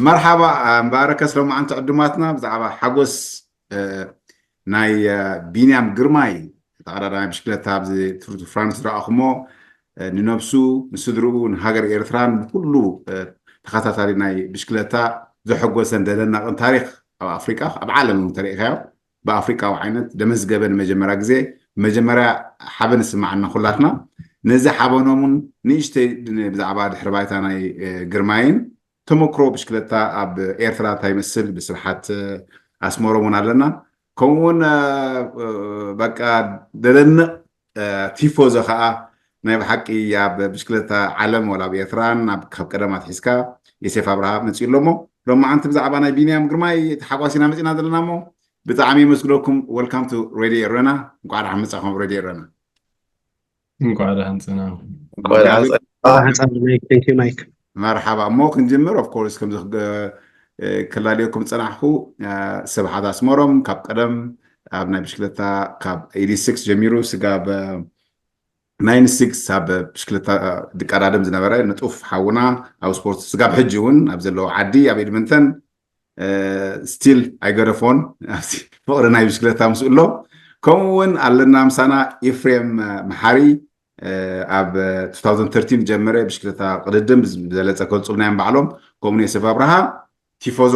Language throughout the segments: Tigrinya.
መርሓባ። እምበኣርከስ ሎማዓንቲ ዕዱማትና ብዛዕባ ሓጎስ ናይ ቢንያም ግርማይ ተቐዳዳማይ ብሽክለታ ኣብዚ ቱር ዱ ፍራንስ ዝረኣኹሞ፣ ንነብሱ፣ ንስድርኡ፣ ንሃገር ኤርትራን ብኩሉ ተኸታታሊ ናይ ብሽክለታ ዘሐጎሰን ዘደነቕን ታሪኽ ኣብ ኣፍሪቃ፣ ኣብ ዓለም እውን ተሪኢኻዮ። ብኣፍሪቃዊ ዓይነት ደመዝገበ ንመጀመርያ ግዜ መጀመርያ ሓበን ዝስማዓና ኩላትና። ነዚ ሓበኖም እውን ንእሽተይ ብዛዕባ ድሕሪ ባይታ ናይ ግርማይን ተመክሮ ብሽክለታ ኣብ ኤርትራ እንታይ ይመስል ብስብሓት ኣስመሮም እውን ኣለና። ከምኡ እውን በቃ ደደንቕ ቲፎዞ ከዓ ናይ ብሓቂ ኣብ ብሽክለታ ዓለም ወላ ኣብ ኤርትራን ኣብ ካብ ቀደም ኣትሒዝካ ዮሴፍ ኣብርሃ መፂኡ ኣሎ እሞ ሎማዓንቲ ብዛዕባ ናይ ቢንያም ግርማይ ተሓጓሲና መፂና ዘለና እሞ ብጣዕሚ የመስግነኩም። Welcome to Radio ኤረና። እንኳዕ ደሓን መፃኹም Radio ኤረና። እንኳዕ ደሓን ፀና። Thank you, Mike. መርሓባ። እሞ ክንጅምር of course ከምዚ ክላልየኩም ዝፀናሕኩ ስብሓት ኣስመሮም ካብ ቀደም ኣብ ናይ ብሽክለታ ካብ ኤይቲ ሲክስ ጀሚሩ ስጋብ ናይንቲ ሲክስ ኣብ ብሽክለታ ድቀዳደም ዝነበረ ንጡፍ ሓውና ኣብ ስፖርት ስጋብ ሕጂ እውን ኣብ ዘለዎ ዓዲ ኣብ ኤድመንተን ስቲል ኣይገደፎን። ፍቕሪ ናይ ብሽክለታ ምስኡ ኣሎ። ከምኡ እውን ኣለና ምሳና ኤፍሬም መሓሪ ኣብ two thousand thirteen ጀመረ ብሽክለታ ቅድድም ብዝበለፀ ከልፁልና እዮም ባዕሎም። ከምኡ ዮሴፍ ኣብርሃ ቲፎዞ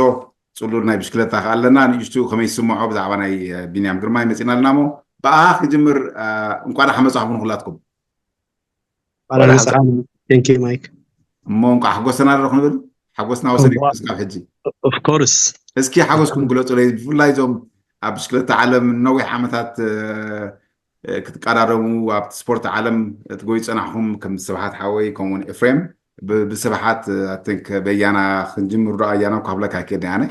ፅሉል ናይ ብሽክለታ ከ ኣለና። ንእሽቱ ከመይ ዝስምዖ ብዛዕባ ናይ ቢንያም ግርማይ መፂና ኣለና እሞ ብኣኻ ክጅምር። እንኳ ደሓን መፃኹም ንኩላትኩም። Thank you, Mike. እሞ እንኳ ሓጎሰና ዶ ክንብል ሓጎስና ወሰድ ክስካብ ሕጂ Of course. እስኪ ሓጎስኩም ግለፁለይ። ብፍላይ እዞም ኣብ ብሽክለታ ዓለም ነዊሕ ዓመታት ክትቀዳደሙ ኣብቲ ስፖርት ዓለም ትጎዩ ፀናሕኩም ከም ስብሓት ሓወይ ከምኡውን ኤፍሬም ብስብሓት think በያና ክንጅምር ዶ ኣያና ካብለካ ኣይክእል ኣነ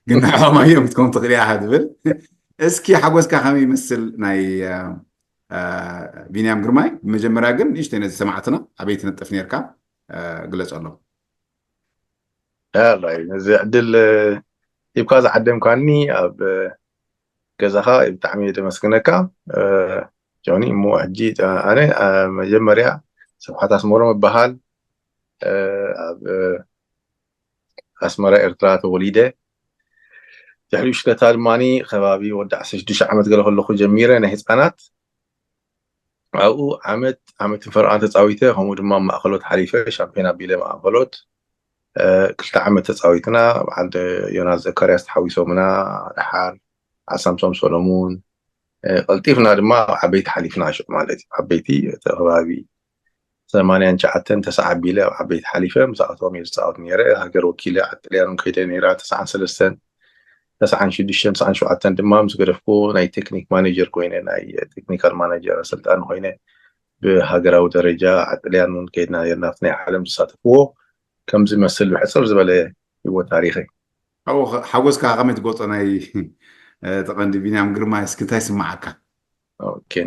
ግን ንዕኦም እዮም ክትከውን ትኽእል ኢኻ ዝብል። እስኪ ሓጎስካ ከመይ ይመስል ናይ ቢንያም ግርማይ? ብመጀመርያ ግን ንእሽተይ ነዚ ሰማዕትና ኣበይ ትነጥፍ ነርካ ግለፀሎም። ራይ ነዚ ዕድል ሂብካ ዝዓደምካኒ ኣብ ገዛኻ ብጣዕሚ እየ ደመስግነካ ጆኒ። እሞ ሕጂ ኣነ መጀመርያ ስብሓት ኣስመሮም እበሃል። ኣብ ኣስመራ ኤርትራ ተወሊደ። ድሕሪ ብሽክለታ ድማ ከባቢ ወዲ ዓሰርተ ሽዱሽተ ዓመት ገለ ከለኹ ጀሚረ ናይ ህፃናት ኣብኡ ዓመት ዓመትን ፈረቓን ተፃዊተ። ከምኡ ድማ ማእኸሎት ሓሊፈ ሻምፒዮን ኣቢለ ማእኸሎት ክልተ ዓመት ተፃዊትና። በዓል ዮናስ ዘካርያስ ተሓዊሶምና፣ ደሓር ዓሳምሶም ሰሎሙን፣ ቀልጢፍና ድማ ኣብ ዓበይቲ ሓሊፍና ሽዑ ማለት እዩ። ዓበይቲ እቲ ከባቢ ሰማንያን ትሽዓተን ተስዓ ኣቢለ ኣብ ዓበይቲ ሓሊፈ ምስኣቶም እየ ዝፃወት ነይረ። ሃገር ወኪለ ኣብ ጥልያን ከይደ ነይራ ተስዓን ሰለስተን ተስዓን ሽዱሽተን ተስዓን ሸውዓተን ድማ ምስ ገደፍኩ ናይ ቴክኒክ ማኔጀር ኮይነ ናይ ቴክኒካል ማኔጀር ኣሰልጣኒ ኮይነ ብሃገራዊ ደረጃ ኣብ ጥልያን እውን ከይድና ነርና ኣብቲ ናይ ዓለም ዝሳተፍዎ ከምዚ መስል ብሕፅር ዝበለ ህይወት ታሪኸይ። ሓጎስካ ከመይ ትገልፆ? ናይ ተቐንዲ ቢንያም ግርማ እስኪ እንታይ ስማዓካ?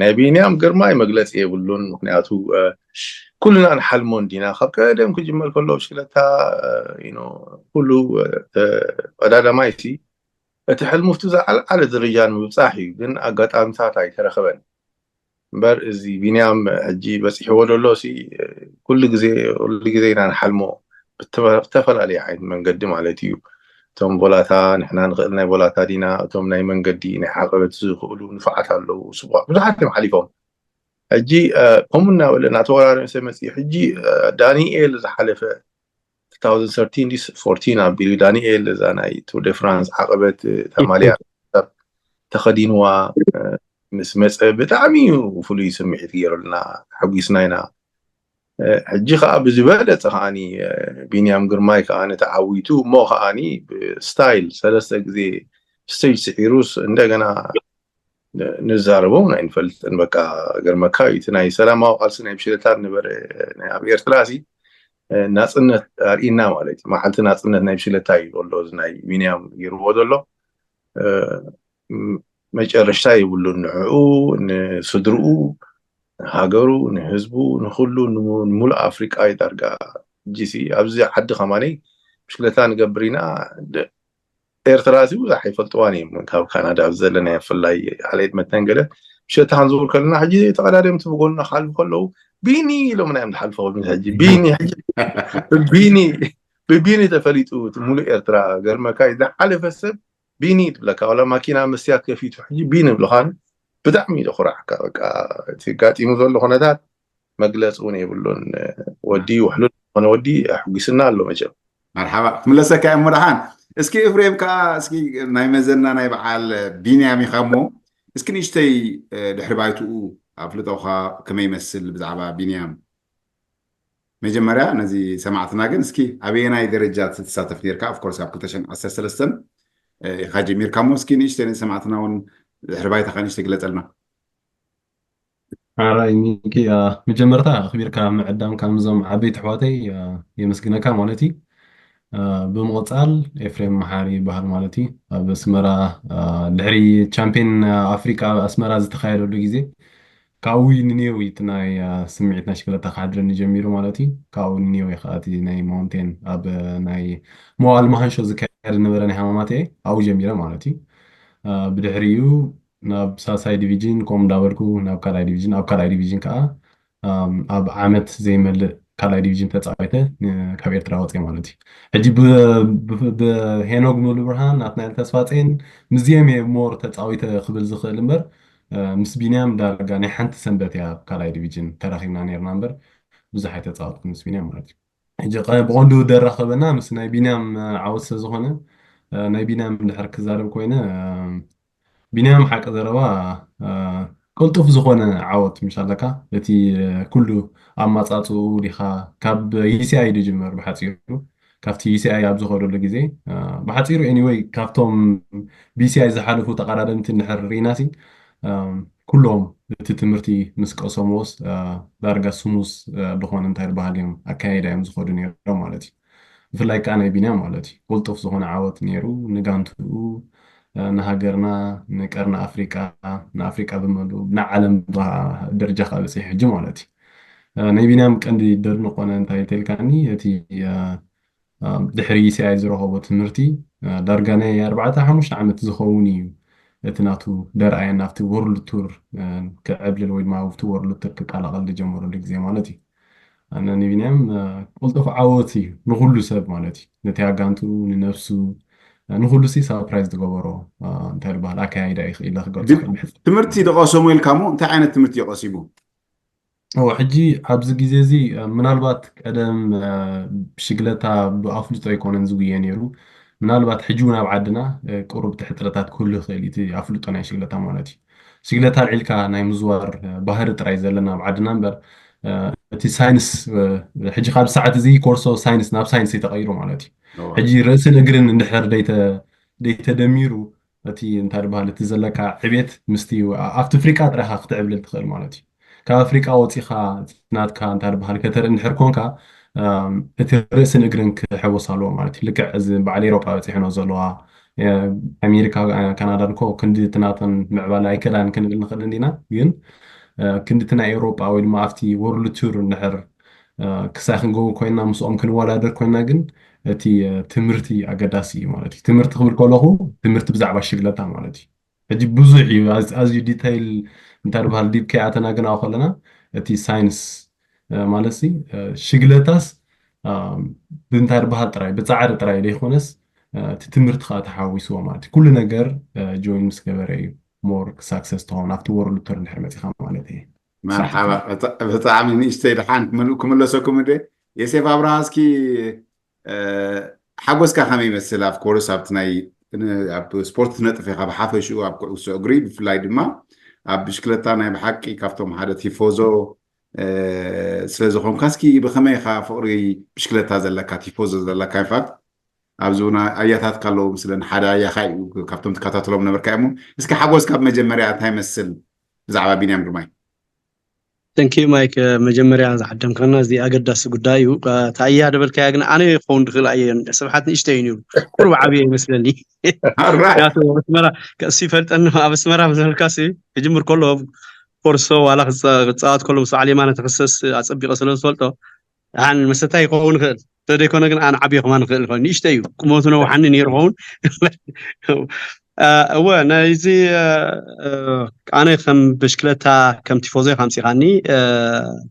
ናይ ቢንያም ግርማይ መግለፂ የብሉን። ምክንያቱ ኩልና ንሓልሞ እንዲና ካብ ቀደም ክጅመር ከሎ ብሽክለታ ኩሉ ቀዳዳማይ ሲ እቲ ሕልሙ ፍቱ ዝዓልዓለ ደረጃ ንምብፃሕ እዩ፣ ግን ኣጋጣሚታት ኣይተረኸበን። እምበር እዚ ቢንያም ሕጂ በፂሕዎ ዘሎ ሲ ኩሉ ግዜ ኩሉ ግዜ ኢና ንሓልሞ ብተፈላለየ ዓይነት መንገዲ ማለት እዩ። እቶም ቮላታ ንሕና ንኽእል ናይ ቮላታ ዲና እቶም ናይ መንገዲ ናይ ዓቐበት ዝኽእሉ ንፉዓት ኣለዉ ስቡሓት ብዙሓት እዮም ሓሊፎም። ሕጂ ከምኡ እናበለ እናተወራረሰ መፅኡ ሕጂ ዳኒኤል ዝሓለፈ two thousand thirteen ዲስ fourteen ኣቢሉ ዳኒኤል እዛ ናይ ቱር ደ ፍራንስ ዓቐበት ተማልያ ተኸዲንዋ ምስ መፀ ብጣዕሚ እዩ ፍሉይ ስምዒት ገይሩልና ሓጒስና ኢና። ሕጂ ከዓ ብዝበለፀ ከዓኒ ቢንያም ግርማይ ከዓ ተዓዊቱ እሞ ከዓኒ ብስታይል ሰለስተ ግዜ ስቴጅ ስዒሩስ እንደገና ንዛረቦ ናይ ንፈልጥን በቃ ገርመካ እዩ እቲ ናይ ሰላማዊ ቃልሲ ናይ ብሽለታ ነበረ ኣብ ኤርትራ ሲ ናፅነት ኣርእና ማለት እዩ። መዓልቲ ናፅነት ናይ ብሽለታ እዩ ዘሎ እዚ ናይ ቢንያም ገይርዎ ዘሎ መጨረሽታ የብሉን። ንዕኡ ንስድርኡ ንሃገሩ ንህዝቡ ንኩሉ ንሙሉእ ኣፍሪቃ እዩ ዳርጋ። ሕጂ ሲ ኣብዚ ዓዲ ከማነይ ብሽክለታ ንገብር ኢና። ኤርትራ ሲ ብዙሕ ኣይፈልጥዋን እዮም ካብ ካናዳ ኣብዚ ዘለና ብፍላይ ሓለየት መተን ገለ ብሽክለታ ክንዝውር ከለና ሕጂ ተቐዳደምቲ ብጎንና ክሓልፉ ከለዉ ቢኒ ኢሎምና እዮም ዝሓልፉ። ሕጂ ቢኒ ቢኒ ብቢኒ ተፈሊጡ እቲ ሙሉእ ኤርትራ። ገርመካ እዩ ዝሓለፈ ሰብ ቢኒ ትብለካ፣ ዋላ ማኪና መስትያት ከፊቱ ሕጂ ቢኒ ይብልኻን። ብጣዕሚ እዩ ዘኹራዕካ። በቃ እቲ ጋጢሙ ዘሎ ኩነታት መግለፂ እውን የብሉን። ወዲ ውሕሉል ዝኾነ ወዲ ኣሕጒስና ኣሎ መቸም። መርሓባ፣ ክምለሰካ እየ። እሞ ደሓን እስኪ እፍሬም ከዓ እስኪ ናይ መዘና ናይ በዓል ቢንያም ኢኻ እሞ እስኪ ንእሽተይ ድሕሪ ባይትኡ ኣፍልጦኻ ከመይ ይመስል ብዛዕባ ቢንያም? መጀመርያ ነዚ ሰማዕትና ግን እስኪ ኣበየናይ ደረጃ ትሳተፍ ነርካ? Of course ኣብ ክልተ ሽሕን ዓሰርተ ሰለስተን ኢኻ ጀሚርካ እሞ እስኪ ንእሽተይ ነዚ ሰማዕትና እውን ድሕሪ ባይታኻ ንእሽተይ ግለጸልና። ሓራይ ሚኪ፣ መጀመርታ ኣኽቢርካ ምዕዳምካ ምስዞም ዓበይቲ ኣሕዋተይ የመስግነካ ማለት እዩ። ብምቕፃል ኤፍሬም መሓሪ ይበሃል ማለት እዩ። ኣብ ኣስመራ ድሕሪ ቻምፒዮን ኣፍሪቃ ኣብ ኣስመራ ዝተኻየደሉ ግዜ ካብኡ እዩ ንኔው እቲ ናይ ስምዒት ናይ ሽክለታ ክሓድረኒ ጀሚሩ ማለት እዩ። ካብኡ ንኔው እዩ ከዓ እቲ ናይ ማውንቴን ኣብ ናይ መዋል መሃንሾ ዝካየድ ነበረ ናይ ሃማማተ ኣብኡ ጀሚረ ማለት እዩ። ብድሕሪኡ ናብ ሳልሳይ ዲቪዥን ከምኡ እንዳበልኩ ናብ ካልኣይ ዲቪዥን፣ ኣብ ካልኣይ ዲቪዥን ከዓ ኣብ ዓመት ዘይመልእ ካልኣይ ዲቪዥን ተፃዊተ ካብ ኤርትራ ወፅየ ማለት እዩ። ሕጂ ብሄኖግ ሙሉብርሃን፣ ናትናኤል ተስፋፅዮን ምስዚኦም እየ ሞር ተፃዊተ ክብል ዝኽእል እምበር ምስ ቢንያም ዳርጋ ናይ ሓንቲ ሰንበት እያ ኣብ ካልኣይ ዲቪዥን ተራኺብና ነርና እምበር ብዙሕ ኣይተፃወትኩ ምስ ቢንያም ማለት እዩ። ሕጂ ብቐንዱ ደራኸበና ምስ ናይ ቢንያም ዓወት ስለዝኾነ ናይ ቢንያም እንድሕር ክዛረብ ኮይነ ቢንያም ሓቂ ዘረባ ቅልጡፍ ዝኾነ ዓወት ምሽ ኣለካ። እቲ ኩሉ ኣማፃፅኡ ዲኻ ካብ ዩሲኣይ ድጅመር ብሓፂሩ ካብቲ ዩሲኣይ ኣብ ዝኸደሉ ግዜ ብሓፂሩ ኤኒወይ ካብቶም ብዩሲኣይ ዝሓለፉ ተቐዳደምቲ እንድሕር ርኢናሲ ኩሎም እቲ ትምህርቲ ምስ ቀሰምዎስ ዳርጋ ስሙስ ዝኾነ እንታይ ዝበሃል እዮም ኣካያይዳ እዮም ዝኸዱ ነይሮም ማለት እዩ። ብፍላይ ከዓ ናይ ቢንያም ማለት እዩ ቅልጡፍ ዝኾነ ዓወት ነይሩ ንጋንትኡ ንሃገርና ንቀርኒ ኣፍሪቃ ንኣፍሪቃ ብምሉ ንዓለም ደረጃ ከዓ በፂሑ ሕጂ ማለት እዩ። ናይ ቢንያም ቀንዲ ደድንቆነ እንታይ ተልካኒ እቲ ድሕሪ ዩሲኣይ ዝረኸቦ ትምህርቲ ዳርጋ ናይ ኣርባዕተ ሓሙሽተ ዓመት ዝኸውን እዩ እቲ ናቱ ደርኣየን ኣብቲ ወርልድ ቱር ክዕብልል ወይ ድማ ኣብቲ ወርልድ ቱር ክቀላቐል ዝጀመረሉ ግዜ ማለት እዩ። ኣነ ንቢንያም ቅልጡፍ ዓወት እዩ ንኩሉ ሰብ ማለት እዩ። ነቲ ኣጋንቱ ንነፍሱ ንኩሉ ሲ ሳፕራይዝ ዝገበሮ እንታይ ዝበሃል ኣካያይዳ እዩ ክኢለ ክገልጾ ግን ክእል ብሕጽ ትምህርቲ ዝቐሰሙ ኢልካ ሞ እንታይ ዓይነት ትምህርቲ እዩ ቀሲሙ? እወ፣ ሕጂ ኣብዚ ግዜ እዚ ምናልባት ቀደም ብሽግለታ ብኣፍልጦ ኣይኮነን ዝጉየ ነይሩ። ምናልባት ሕጂ እውን ኣብ ዓድና ቁሩብ ትሕጥረታት ክህሉ ይኽእል እዩ፣ እቲ ኣፍልጦ ናይ ሽግለታ ማለት እዩ። ሽግለታ ኣልዒልካ ናይ ምዝዋር ባህሪ ጥራይ ዘለና ኣብ ዓድና እምበር እቲ ሳይንስ ሕጂ ካብ ሰዓት እዚ ኮርሶ ሳይንስ ናብ ሳይንስ እዩ ተቐይሩ ማለት እዩ። ሕጂ ርእስን እግርን እንድሕር ደይተ- ደይተደሚሩ እቲ እንታይ ዝበሃል እቲ ዘለካ ዕቤት ምስቲ ኣብቲ ኣፍሪቃ ጥራይካ ክትዕብልል ትኽእል ማለት እዩ። ካብ ኣፍሪቃ ወፂኻ ናትካ እንታይ ዝበሃል ከተርኢ እንድሕር ኮንካ እቲ ርእስን እግርን ክሕወስ ኣለዎ ማለት እዩ። ልክዕ እዚ በዓል ኤሮጳ በፂሕኖ ዘለዋ ኣሜሪካ ካናዳ እኮ ክንዲ እቲ ናተን ምዕባለ ኣይከዳን ክንብል ንኽእል እንዲና ግን ክንዲ እቲ ናይ ኤሮጳ ወይ ድማ ኣብቲ ወርልድ ቱር እንድሕር ክሳይ ክንገብር ኮይና ምስኦም ክንወዳደር ኮይና ግን እቲ ትምህርቲ ኣገዳሲ እዩ ማለት እዩ። ትምህርቲ ክብል ከለኹ ትምህርቲ ብዛዕባ ሽግለታ ማለት እዩ። ሕጂ ብዙሕ እዩ ኣዝዩ ዲተይል እንታይ ዝበሃል ዲብ ከይኣተና ግን ኣብ ከለና እቲ ሳይንስ ማለት ሲ ሽግለታስ ብእንታይ ዝበሃል ጥራይ ብፃዕሪ ጥራይ ዘይኮነስ እቲ ትምህርቲ ከዓ ተሓዊስዎ ማለት እዩ። ኩሉ ነገር ጆይን ምስ ገበረ እዩ ሞር ሳክሰስ ትኸውን ኣብቲ ወርልድ ቱር እንድሕር መፂኻ ማለት እዩ። መርሓባ ብጣዕሚ ንእሽተይ ደሓን ክምለሰኩም እንደ የሴፍ ኣብርሃ እስኪ ሓጎስካ ከመይ ይመስል ኣብ ኮርስ ኣብቲ ናይ ኣብ ስፖርት ትነጥፍ ኢኻ ብሓፈሽኡ ኣብ ኩዕሶ እግሪ ብፍላይ ድማ ኣብ ብሽክለታ ናይ ብሓቂ ካብቶም ሓደ ቲፎዞ ስለ ዝኾንካ እስኪ ብኸመይ ኢኻ ፍቕሪ ብሽክለታ ዘለካ ቲፎዞ ዘለካ ኢንፋክት ኣብዚ እውን ኣያታት ካለዉ ምስለን ሓደ ኣያኻ እዩ ካብቶም ትከታተሎም ነበርካ እሞ እስኪ ሓጎስ ካብ መጀመርያ እንታይ መስል ብዛዕባ ቢንያም ግርማይ Thank you Mike መጀመርያ ዝዓደምካና እዚ ኣገዳሲ ጉዳይ እዩ ታያ ደበልካያ ግን ኣነ ክኸውን ድኽእል ኣየ ስብሓት ንእሽተይ እዩ ቁሩብ ዓብየ ይመስለኒ ያቱ ኣብ ኣስመራ ከእሱ ይፈልጠኒ ኣብ ኣስመራ ምዘልካሲ ክጅምር ከሎ ኮርሶ ዋላ ክፃወት ከሎ ምስ ዓሌማ ነተክሰስ ኣፀቢቀ ስለ ዝፈልጦ ሓን መሰታይ ክኸውን ይኽእል ተደይኮነ ግን ኣነ ዓብየ ከማን ይኽእል ይኸውን ንእሽተ እዩ ቁመቱ ነውሓኒ ነይሩ ኸውን እወ ናይዚ ኣነ ከም ብሽክለታ ከም ቲፎዞ ኢኻ ኣምፂኻኒ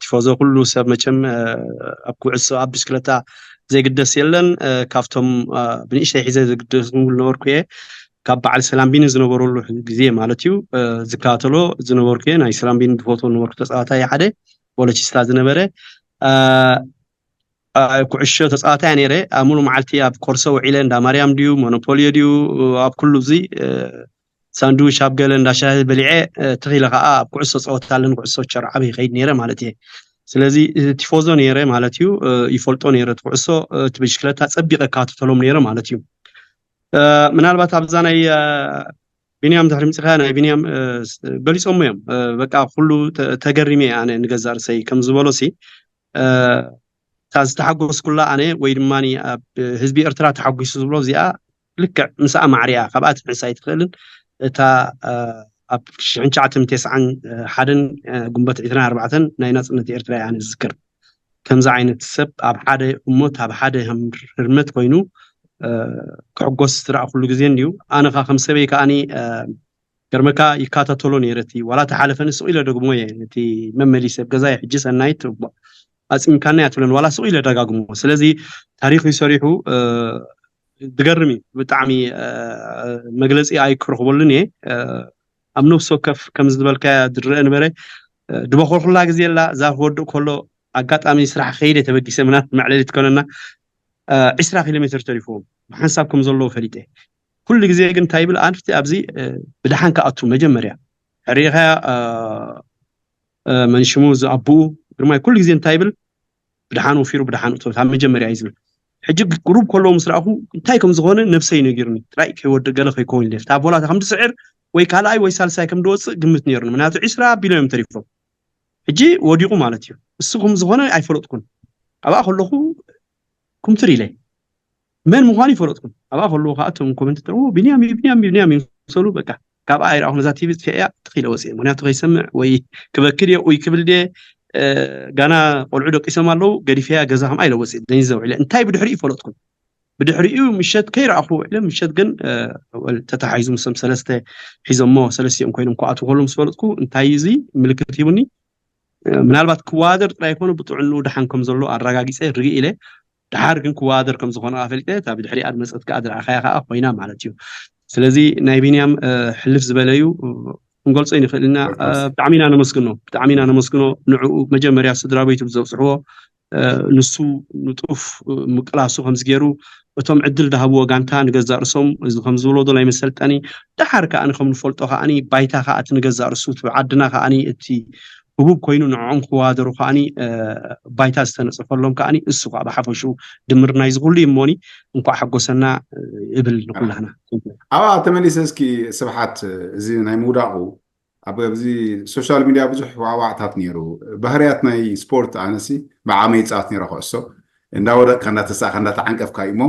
ቲፎዞ ኩሉ ሰብ መቸም ኣብ ኩዕሶ ኣብ ብሽክለታ ዘይግደስ የለን። ካብቶም ብንእሽተይ ሒዘ ዝግደስ ዝብል ነበርኩ እየ። ካብ በዓል ሰላምቢኒ ዝነበረሉ ግዜ ማለት እዩ። ዝከታተሎ ዝነበርኩ እየ። ናይ ሰላምቢኒ ዝፈትዎ ዝነበርኩ ተፃዋታይ ሓደ ቦለቺስታ ዝነበረ ኩዕሾ ተፃዋታይ ነይረ። ኣብ ሙሉ መዓልቲ ኣብ ኮርሶ ውዒለ፣ እንዳ ማርያም ድዩ፣ ሞኖፖልዮ ድዩ፣ ኣብ ኩሉ እዚ ሳንድዊች ኣብ ገለ እንዳ ሻሂ በሊዐ፣ ትኺለ ከዓ ኣብ ኩዕሶ ፀወታ ኣለኒ፣ ኩዕሶ ቸርዓብ ይኸይድ ነይረ ማለት እየ። ስለዚ ቲፎዞ ነይረ ማለት እዩ። ይፈልጦ ነይረ እቲ ኩዕሶ፣ እቲ ብሽክለታ ፀቢቐ እከታተሎም ነይረ ማለት እዩ። ምናልባት ኣብዛ ናይ ቢንያም ድሕሪ ምፅኻ፣ ናይ ቢንያም ገሊፆሞ እዮም። በቃ ኩሉ ተገሪመ ኣነ ንገዛ ርእሰይ ከም ዝበሎ ሲ እታ ዝተሓጎስኩላ ኣነ ወይ ድማ ኣብ ህዝቢ ኤርትራ ተሓጒሱ ዝብሎ እዚኣ ልክዕ ምስኣ ማዕሪያ ካብኣ ትንዕስ ኣይትኽእልን። እታ ኣብ ሽሕን ትሽዓተ ሚእትን ተስዓን ሓደን ግንቦት ዕስራን ኣርባዕተን ናይ ናጽነት ኤርትራ እያ ኣነ ዝዝክር። ከምዚ ዓይነት ሰብ ኣብ ሓደ እሞት ኣብ ሓደ ህርመት ኮይኑ ክሕጎስ ዝረኣኹሉ ግዜ እንድዩ። ኣነ ኸዓ ከም ሰበይ ከዓኒ ገርመካ ይከታተሎ ነይረ። እቲ ዋላ ተሓለፈኒ ስቕ ኢለ ደግሞ እየ ነቲ መመሊሰ ኣብ ገዛይ ሕጂ ሰናይት ኣፅሚምካና እያ ትብለን ዋላ ስቕ ኢለ ደጋግሞ። ስለዚ ታሪኽ እዩ ሰሪሑ። ዝገርም እዩ ብጣዕሚ። መግለፂ ኣይክረኽበሉን እየ። ኣብ ነፍሲ ወከፍ ከም ዝበልካያ ዝረአ ነበረ። ድበኸልኩላ ግዜ ላ እዛ ክወድእ ከሎ ኣጋጣሚ ስራሕ ከይደ ተበጊሰ ምናት መዕለሊ ትኮነና ዕስራ ኪሎ ሜትር ተሪፍዎም ብሓንሳብ ከም ዘለዎ ፈሊጠ። ኩሉ ግዜ ግን እንታይ ይብል ኣንቲ ኣብዚ ብድሓን ክኣቱ መጀመርያ ሕሪኻ መንሽሙ ዝኣብኡ ግርማይ ኩሉ ግዜ እንታይ ይብል ብድሓን ወፊሩ ብድሓን እቶ ኣብ መጀመርያ እዩ ዝብል። ሕጂ ቁሩብ ከለዉ ምስ ረኣኹ እንታይ ከም ዝኾነ ነብሰይ ነጊርኒ ጥራይ ከይወድእ ገለ ከይከውን ኢለ እታ ቦላታ ከም ዝስዕር ወይ ካልኣይ ወይ ሳልሳይ ከም ዝወፅእ ግምት ነይሩኒ። ምክንያቱ ዕስራ ኣቢሎም እዮም ተሪፎም። ሕጂ ወዲቑ ማለት እዩ። እሱ ከም ዝኾነ ኣይፈለጥኩን። ኣብኣ ከለኹ ኩምትር ኢለ መን ምዃኑ ይፈለጥኩን። ኣብኣ ከለዉ ከዓ እቶም ኮመንት ቢንያም እዩ ቢንያም እዩ ቢንያም እዩ ሰሉ በቃ ካብኣ ኣይረኣኹ ነዛ ቲቪ ጥፊያ ትኽኢለ ወፅእ ምክንያቱ ከይሰምዕ ወይ ክበክድ እየ ወይ ክብል ድየ ጋና ቆልዑ ደቂሶም ኣለዉ ገዲፈያ ገዛ ከምኣ ኢለ ወፅእ ደንዘ ውዕለ እንታይ ብድሕሪኡ ይፈለጥኩን። ብድሕሪኡ ምሸት ከይረኣኹ ውዕለ ምሸት ግን ተታሓሒዙ ምስም ሰለስተ ሒዞሞ ሰለስቲኦም ኮይኖም ክኣትዉ ከሎ ምስ ፈለጥኩ እንታይ እዚ ምልክት ሂቡኒ። ምናልባት ክዋደር ጥራይ ይኮነ ብጥዕንኡ ደሓን ከም ዘሎ ኣረጋጊፀ ርግእ ኢለ ደሓር ግን ክዋደር ከም ዝኾነ ኣፈልጠ እታ ብድሕሪኣ ዝመፀት ከዓ ዝረኣኻያ ከዓ ኮይና ማለት እዩ። ስለዚ ናይ ቢንያም ሕልፍ ዝበለዩ ክንገልጾ ይንኽእል ኢና። ብጣዕሚ ኢና ነመስግኖ ብጣዕሚ ኢና ነመስግኖ። ንዕኡ መጀመርያ ስድራ ቤቱ ብዘብፅሕዎ ንሱ ንጡፍ ምቅላሱ ከምዚ ገይሩ እቶም ዕድል ዝሃብዎ ጋንታ ንገዛእ ርእሶም እዚ ከም ዝብሎ ዶ ናይ መሰልጠኒ ደሓር ከዓኒ ከም ንፈልጦ ከዓኒ ባይታ ከዓ እቲ ንገዛእ ርእሱ እቲ ዓድና ከዓኒ እቲ ህቡብ ኮይኑ ንዕኦም ክዋደሩ ከዓኒ ባይታ ዝተነፀፈሎም ከዓኒ እሱ ከዓ ብሓፈሽኡ ድምር ናይዚ ኩሉ እዩ እሞኒ እንኳዕ ሓጎሰና እብል ንኩላህና። ኣብኣ ተመሊሰ እስኪ ስብሓት እዚ ናይ ምውዳቑ ኣብዚ ሶሻል ሚድያ ብዙሕ ዋዕዋዕታት ነይሩ። ባህርያት ናይ ስፖርት ኣነሲ ብዓመይ ይፃወት ነይረ ኩዕሶ እንዳወደቅካ እንዳተሳእካ እንዳተዓንቀፍካ እዩ እሞ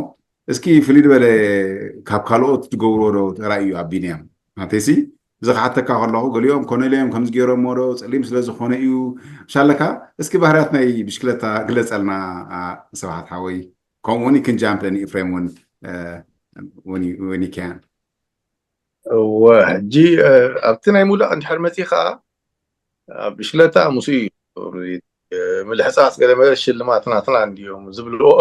እስኪ ፍልይ ዝበለ ካብ ካልኦት ዝገብርዎ ዶ ተራእዩ ኣብ ቢንያም ናተይሲ እዚ ክሓተካ ከለኹ ገሊኦም ኮነለዮም ከምዚ ገይሮሞ ዶ ፀሊም ስለ ዝኾነ እዩ ሻለካ እስኪ ባህርያት ናይ ብሽክለታ ግለፀልና ስብሓት ሓወይ ከምኡ እውን ክንጃምፕ ን ኢፍሬም እውን ወኒካያን እወ ሕጂ ኣብቲ ናይ ሙላቕ እንድሕር መፂ ከዓ ኣብ ብሽክለታ ምስኡ እዩ ምልሕፃፅ ገለ መለ ሽልማት ናትና እንዲዮም ዝብልዎ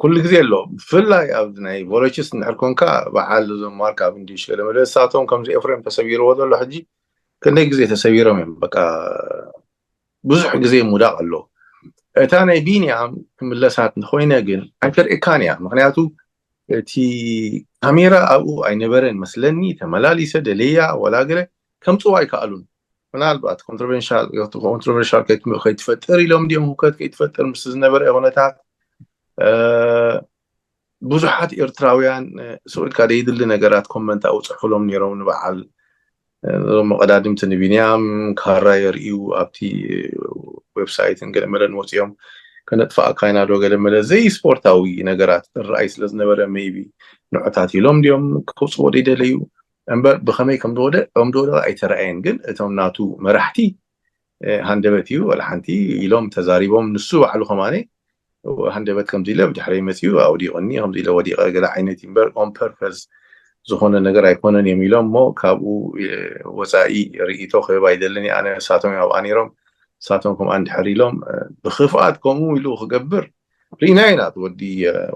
ኩሉ ግዜ ኣሎ ብፍላይ ኣብ ናይ ቮሎችስ እንድሕር ኮንካ በዓል እዞም ማርክ ኣብ እንዲሽ ገለ መለ እሳቶም ከምዚ ኤፍሬም ተሰቢርዎ ዘሎ ሕጂ ክንደይ ግዜ ተሰቢሮም እዮም በቃ ብዙሕ ግዜ ሙዳቕ ኣሎ እታ ናይ ቢንያም ክምለሳት እንተኮይነ ግን ኣይተርእካን እያ ምክንያቱ እቲ ካሜራ ኣብኡ ኣይነበረን መስለኒ ተመላሊሰ ደለያ ወላ ገለ ከምፅዋ ኣይከኣሉን ምናልባት ኮንትሮቨንሻል ከይትፈጥር ኢሎም እንዲኦም ህውከት ከይትፈጥር ምስ ዝነበረ ኩነታት ብዙሓት ኤርትራውያን ስቕ ኢልካ ደይድሊ ነገራት ኮመንት ኣብኡ ፅሕፍሎም ነይሮም ንበዓል እዞም መቐዳድምቲ ንቢንያም ካራ የርእዩ ኣብቲ ዌብሳይትን ገለመለን ወፂኦም ከነጥፍኣካ ኢና ዶ ገለመለ ዘይስፖርታዊ ነገራት ዝረኣይ ስለ ዝነበረ maybe ንዑታት ኢሎም ድዮም ከውፅዎ ደይደለዩ እምበር ብኸመይ ከም ዝወደ ከም ዝወደቐ ኣይተረኣየን ግን እቶም ናቱ መራሕቲ ሃንደበት እዩ ወላ ሓንቲ ኢሎም ተዛሪቦም ንሱ ባዕሉ ከማነ ሃንደበት ከምዚ ኢለ ብድሕረይ መፅዩ ኣውዲቑኒ ከምዚ ኢለ ወዲቐ ገለ ዓይነት እዩ እምበር on purpose ዝኾነ ነገር ኣይኮነን እዮም ኢሎም እሞ ካብኡ ወፃኢ ርእይቶ ክህብ ኣይደልን እየ ኣነ ንሳቶም እዮም ኣብኣ ነይሮም ንሳቶም ከምኣ እንድሕር ኢሎም ብክፍኣት ከምኡ ኢሉ ክገብር ርኢና ኢና። እቲ ወዲ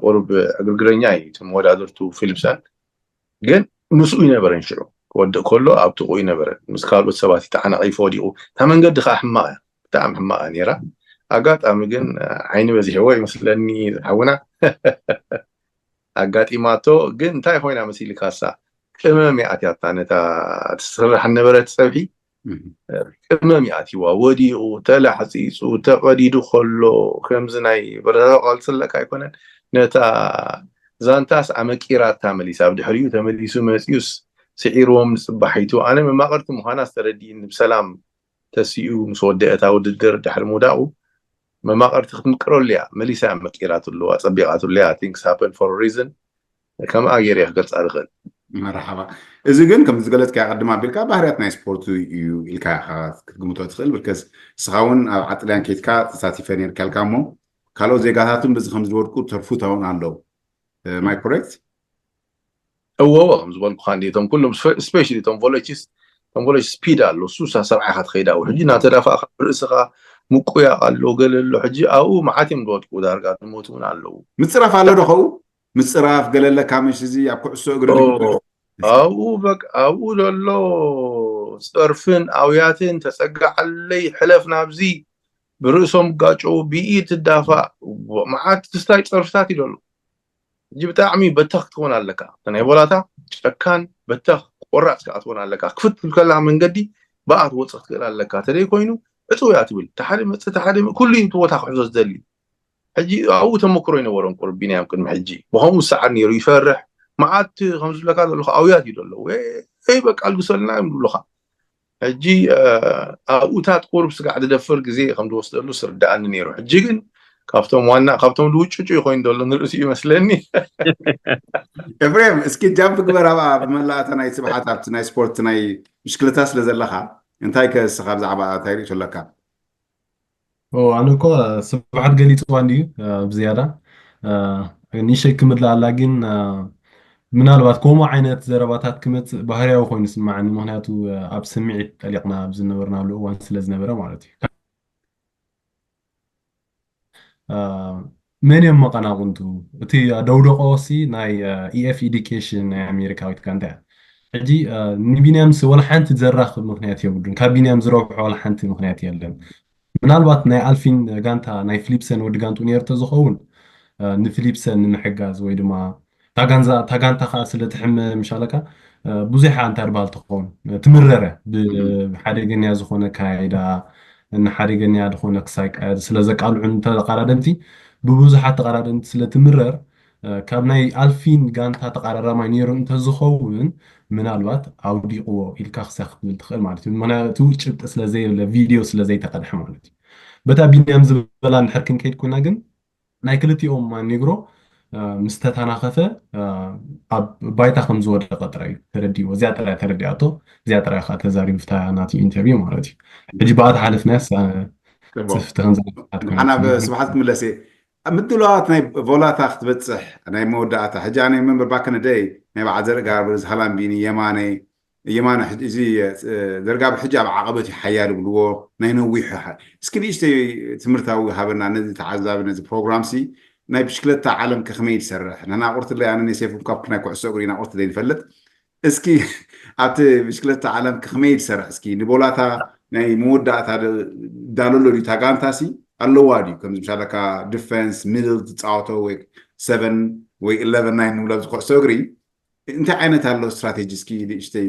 ቁሩብ ዕግርግረኛ እዩ፣ እቲ መወዳድርቱ ፊሊፕሰን። ግን ምስኡ ይነበረን ሽዑ ክወድእ ከሎ ኣብ ጥቕኡ ይነበረን፣ ምስ ካልኦት ሰባት ተዓናቒፉ ወዲቑ። እታ መንገዲ ከዓ ሕማቕ እያ፣ ብጣዕሚ ሕማቕ እያ ነይራ። ኣጋጣሚ ግን ዓይኒ በዚሕዎ ይመስለኒ ሓውና ኣጋጢማቶ። ግን እንታይ ኮይና መሲልካሳ? ቅመም ይኣትያታ ነታ ትስራሕ ነበረት ፀብሒ ቅመም ይኣትዋ፣ ወዲቑ ተላሕፂፁ ተቐዲዱ ከሎ ከምዚ ናይ በረታዊ ቃል ዝስለካ ኣይኮነን። ነታ ዛንታስ ኣመቂራታ መሊሳ፣ ኣብ ድሕሪኡ ተመሊሱ መፂኡስ ስዒርዎም ንፅባሒቱ። ኣነ መማቕርቲ ምዃና ዝተረዲእኒ ብሰላም ተሲኡ ምስ ወደአ እታ ውድድር ድሕሪ ምውዳቑ መማቕርቲ ክትምቅረሉ እያ መሊሳ መቂራትሉ ኣፀቢቓትሉ እያ። Things happen for a reason። ከምኣ ገይረ ክገልፃ ዝኽእል። መርሓባ። እዚ ግን ከም ዝገለጽካ ቅድም ኣቢልካ ባህርያት ናይ ስፖርቱ እዩ ኢልካ ክትግምቶ ትኽእል። ብርከስ እስኻ እውን ኣብ ዓጥልያን ኬድካ ተሳቲፈ ነርካ ኢልካ እሞ ካልኦት ዜጋታትን በዚ ከም ዝወድቁ ተርፉት እውን ኣለዉ። ማይ ኮሬክት? እወ እወ ከም ዝበልኩኻ እንዲ እቶም ኩሎም ስፔሻሊ እቶም ቮሎቺስ እቶም ቮሎቺስ ስፒድ ኣሎ ሱሳ ሰብዓ ኢኻ ትኸይድ ኣብኡ ሕጂ እናተዳፋእካ ርእስኻ ምቁያቕ ኣሎ ገለ ኣሎ ሕጂ ኣብኡ መዓት እዮም ዝወድቁ ዳርጋ ዝሞቱ እውን ኣለዉ። ምፅራፍ ኣሎ ዶ ኸኡ? ምፅራፍ ገለ ኣለካ ምሽ እዚ ኣብ ኩዕሶ እግሪ ኣብኡ በቃ ኣብኡ ዘሎ ፀርፍን ኣውያትን ተፀጋዓለይ ሕለፍ ናብዚ ብርእሶም ጋጨው ብኢድ ትዳፋእ መዓት ክስታይ ፀርፍታት እዩ ዘሎ። ሕጂ ብጣዕሚ በተኽ ክትኮን ኣለካ። እቲ ናይ ቦላታ ጨካን በተኽ ቆራፅ ከዓ ትኮን ኣለካ። ክፍት ትብል ከላ መንገዲ ብኣ ትወፅእ ክትክእል ኣለካ። ተደይ ኮይኑ ዕፅው እያ ትብል። ተሓደ መፅእ ተሓደ ኩሉ እዩ እቲ ቦታ ክሕዞ ዝደሊ። ሕጂ ኣብኡ ተመክሮ ይነበሮም ቁሩብ ቢንያም ቅድሚ ሕጂ ብኸምኡ ዝሰዓር ነይሩ ይፈርሕ። መዓት ከም ዝብለካ ዘለኹ ኣውያት እዩ ዘሎ። ወይ በቃ ኣልግሰልና እዮም ዝብሉኻ። ሕጂ ኣብኡታት ቁሩብ ስጋዕ ዝደፍር ግዜ ከም ዝወስደሉ ስርዳኣኒ ነይሩ። ሕጂ ግን ካብቶም ዋና ካብቶም ዝውጭጩ ኮይኑ ዘሎ ንርእሱ ይመስለኒ። ኤፍሬም እስኪ ጃምፕ ግበር ኣብኣ ብመላእታ ናይ ስብሓት ኣብቲ ናይ ስፖርት ናይ ብሽክለታ ስለ ዘለኻ እንታይ ከስኻ ብዛዕባ እንታይ ርእቶ ኣለካ? ኣነ እኮ ስብሓት ገሊፅዋ እንድዩ ብዝያዳ ንእሽተይ ክምድላ ኣላ ግን ምናልባት ከምኡ ዓይነት ዘረባታት ክመፅእ ባህርያዊ ኮይኑ ስማዓኒ ምክንያቱ ኣብ ስምዒት ጠሊቕና ኣብ ዝነበርናሉ እዋን ስለ ዝነበረ ማለት እዩ። መን እዮም መቐናቕንቱ? እቲ ደውደቆ ሲ ናይ ኢኤፍ ኢዲኬሽን ናይ ኣሜሪካዊት ጋንታ እያ። ሕጂ ንቢንያምስ ወላ ሓንቲ ዘራኽብ ምክንያት የብሉን። ካብ ቢንያም ዝረብሖ ወላ ሓንቲ ምክንያት የለን። ምናልባት ናይ ኣልፊን ጋንታ ናይ ፊሊፕሰን ወዲ ጋንቱ ነይሩ ተዝኸውን ንፊሊፕሰን ንምሕጋዝ ወይ ድማ ታጋንዛ ታጋንታ ከዓ ስለ ትሕመ ምሻለካ ብዙሕ ኣንታ ርባል ትኸውን ትምረረ ብሓደገኛ ዝኾነ ካይዳ ንሓደገኛ ዝኾነ ክሳይ ስለ ዘቃልዑ ተቃዳደምቲ ብብዙሓት ተቃዳደምቲ ስለ ትምረር ካብ ናይ ኣልፊን ጋንታ ተቃራራማይ ነይሩ እንተዝኸውን ምናልባት ኣውዲቕዎ ኢልካ ክሳይ ክትብል ትኽእል ማለት እዩ። ምክንያቱ ጭብጢ ስለዘየለ ቪድዮ ስለዘይተቀድሐ ማለት እዩ። በታ ቢንያም ዝበላ እንድሕር ክንከይድ ኮይና ግን ናይ ክልቲኦም ማኒግሮ ምስ ተተናኸፈ ኣብ ባይታ ከም ዝወደቀ ጥራይ እዩ ተረዲእዎ። እዚኣ ጥራይ ተረዲኣቶ፣ እዚኣ ጥራይ ከዓ ተዛሪቡ ፍታ ናቱ ኢንተርቪው ማለት እዩ። ሕጂ ብኣ ተሓለፍናያስ ጽፍቲ ከም ሓና ስብሓት ክምለስ እየ። ምድላዋት ናይ ቮላታ ክትበፅሕ ናይ መወዳእታ ሕጂ ኣነ መንበር ባክን ደይ ናይ በዓል ዘርኢ ጋር ብርዝ ሃላምቢኒ የማነይ የማነ እዚ ዘርጋቢ ሕጂ ኣብ ዓቐበት እዩ ሓያል ይብልዎ ናይ ነዊሑ እስኪ ንእሽተይ ትምህርታዊ ሃበና ነዚ ተዓዛቢ ነዚ ፕሮግራም ሲ ናይ ብሽክለታ ዓለም ከ ከመይ ዝሰርሕ ንሕና ቁርትለይ ኣነ ናይ ሴፍ ካብ ናይ ኩዕሶ እግሪ ኢና ቁርትለይ ንፈልጥ እስኪ ኣብቲ ብሽክለታ ዓለም ከ ከመይ ዝሰርሕ እስኪ ንቦላታ ናይ መወዳእታ ዳለሎ ድዩ ታጋንታ ሲ ኣለዋ ድዩ ከምዚ ምሻለካ ዲፌንስ ሚድል ትፃወቶ ወይ ሰቨን ወይ ኢለቨን ናይን ንብሎ ኣብዚ ኩዕሶ እግሪ እንታይ ዓይነት ኣሎ ስትራቴጂ እስኪ ንእሽተይ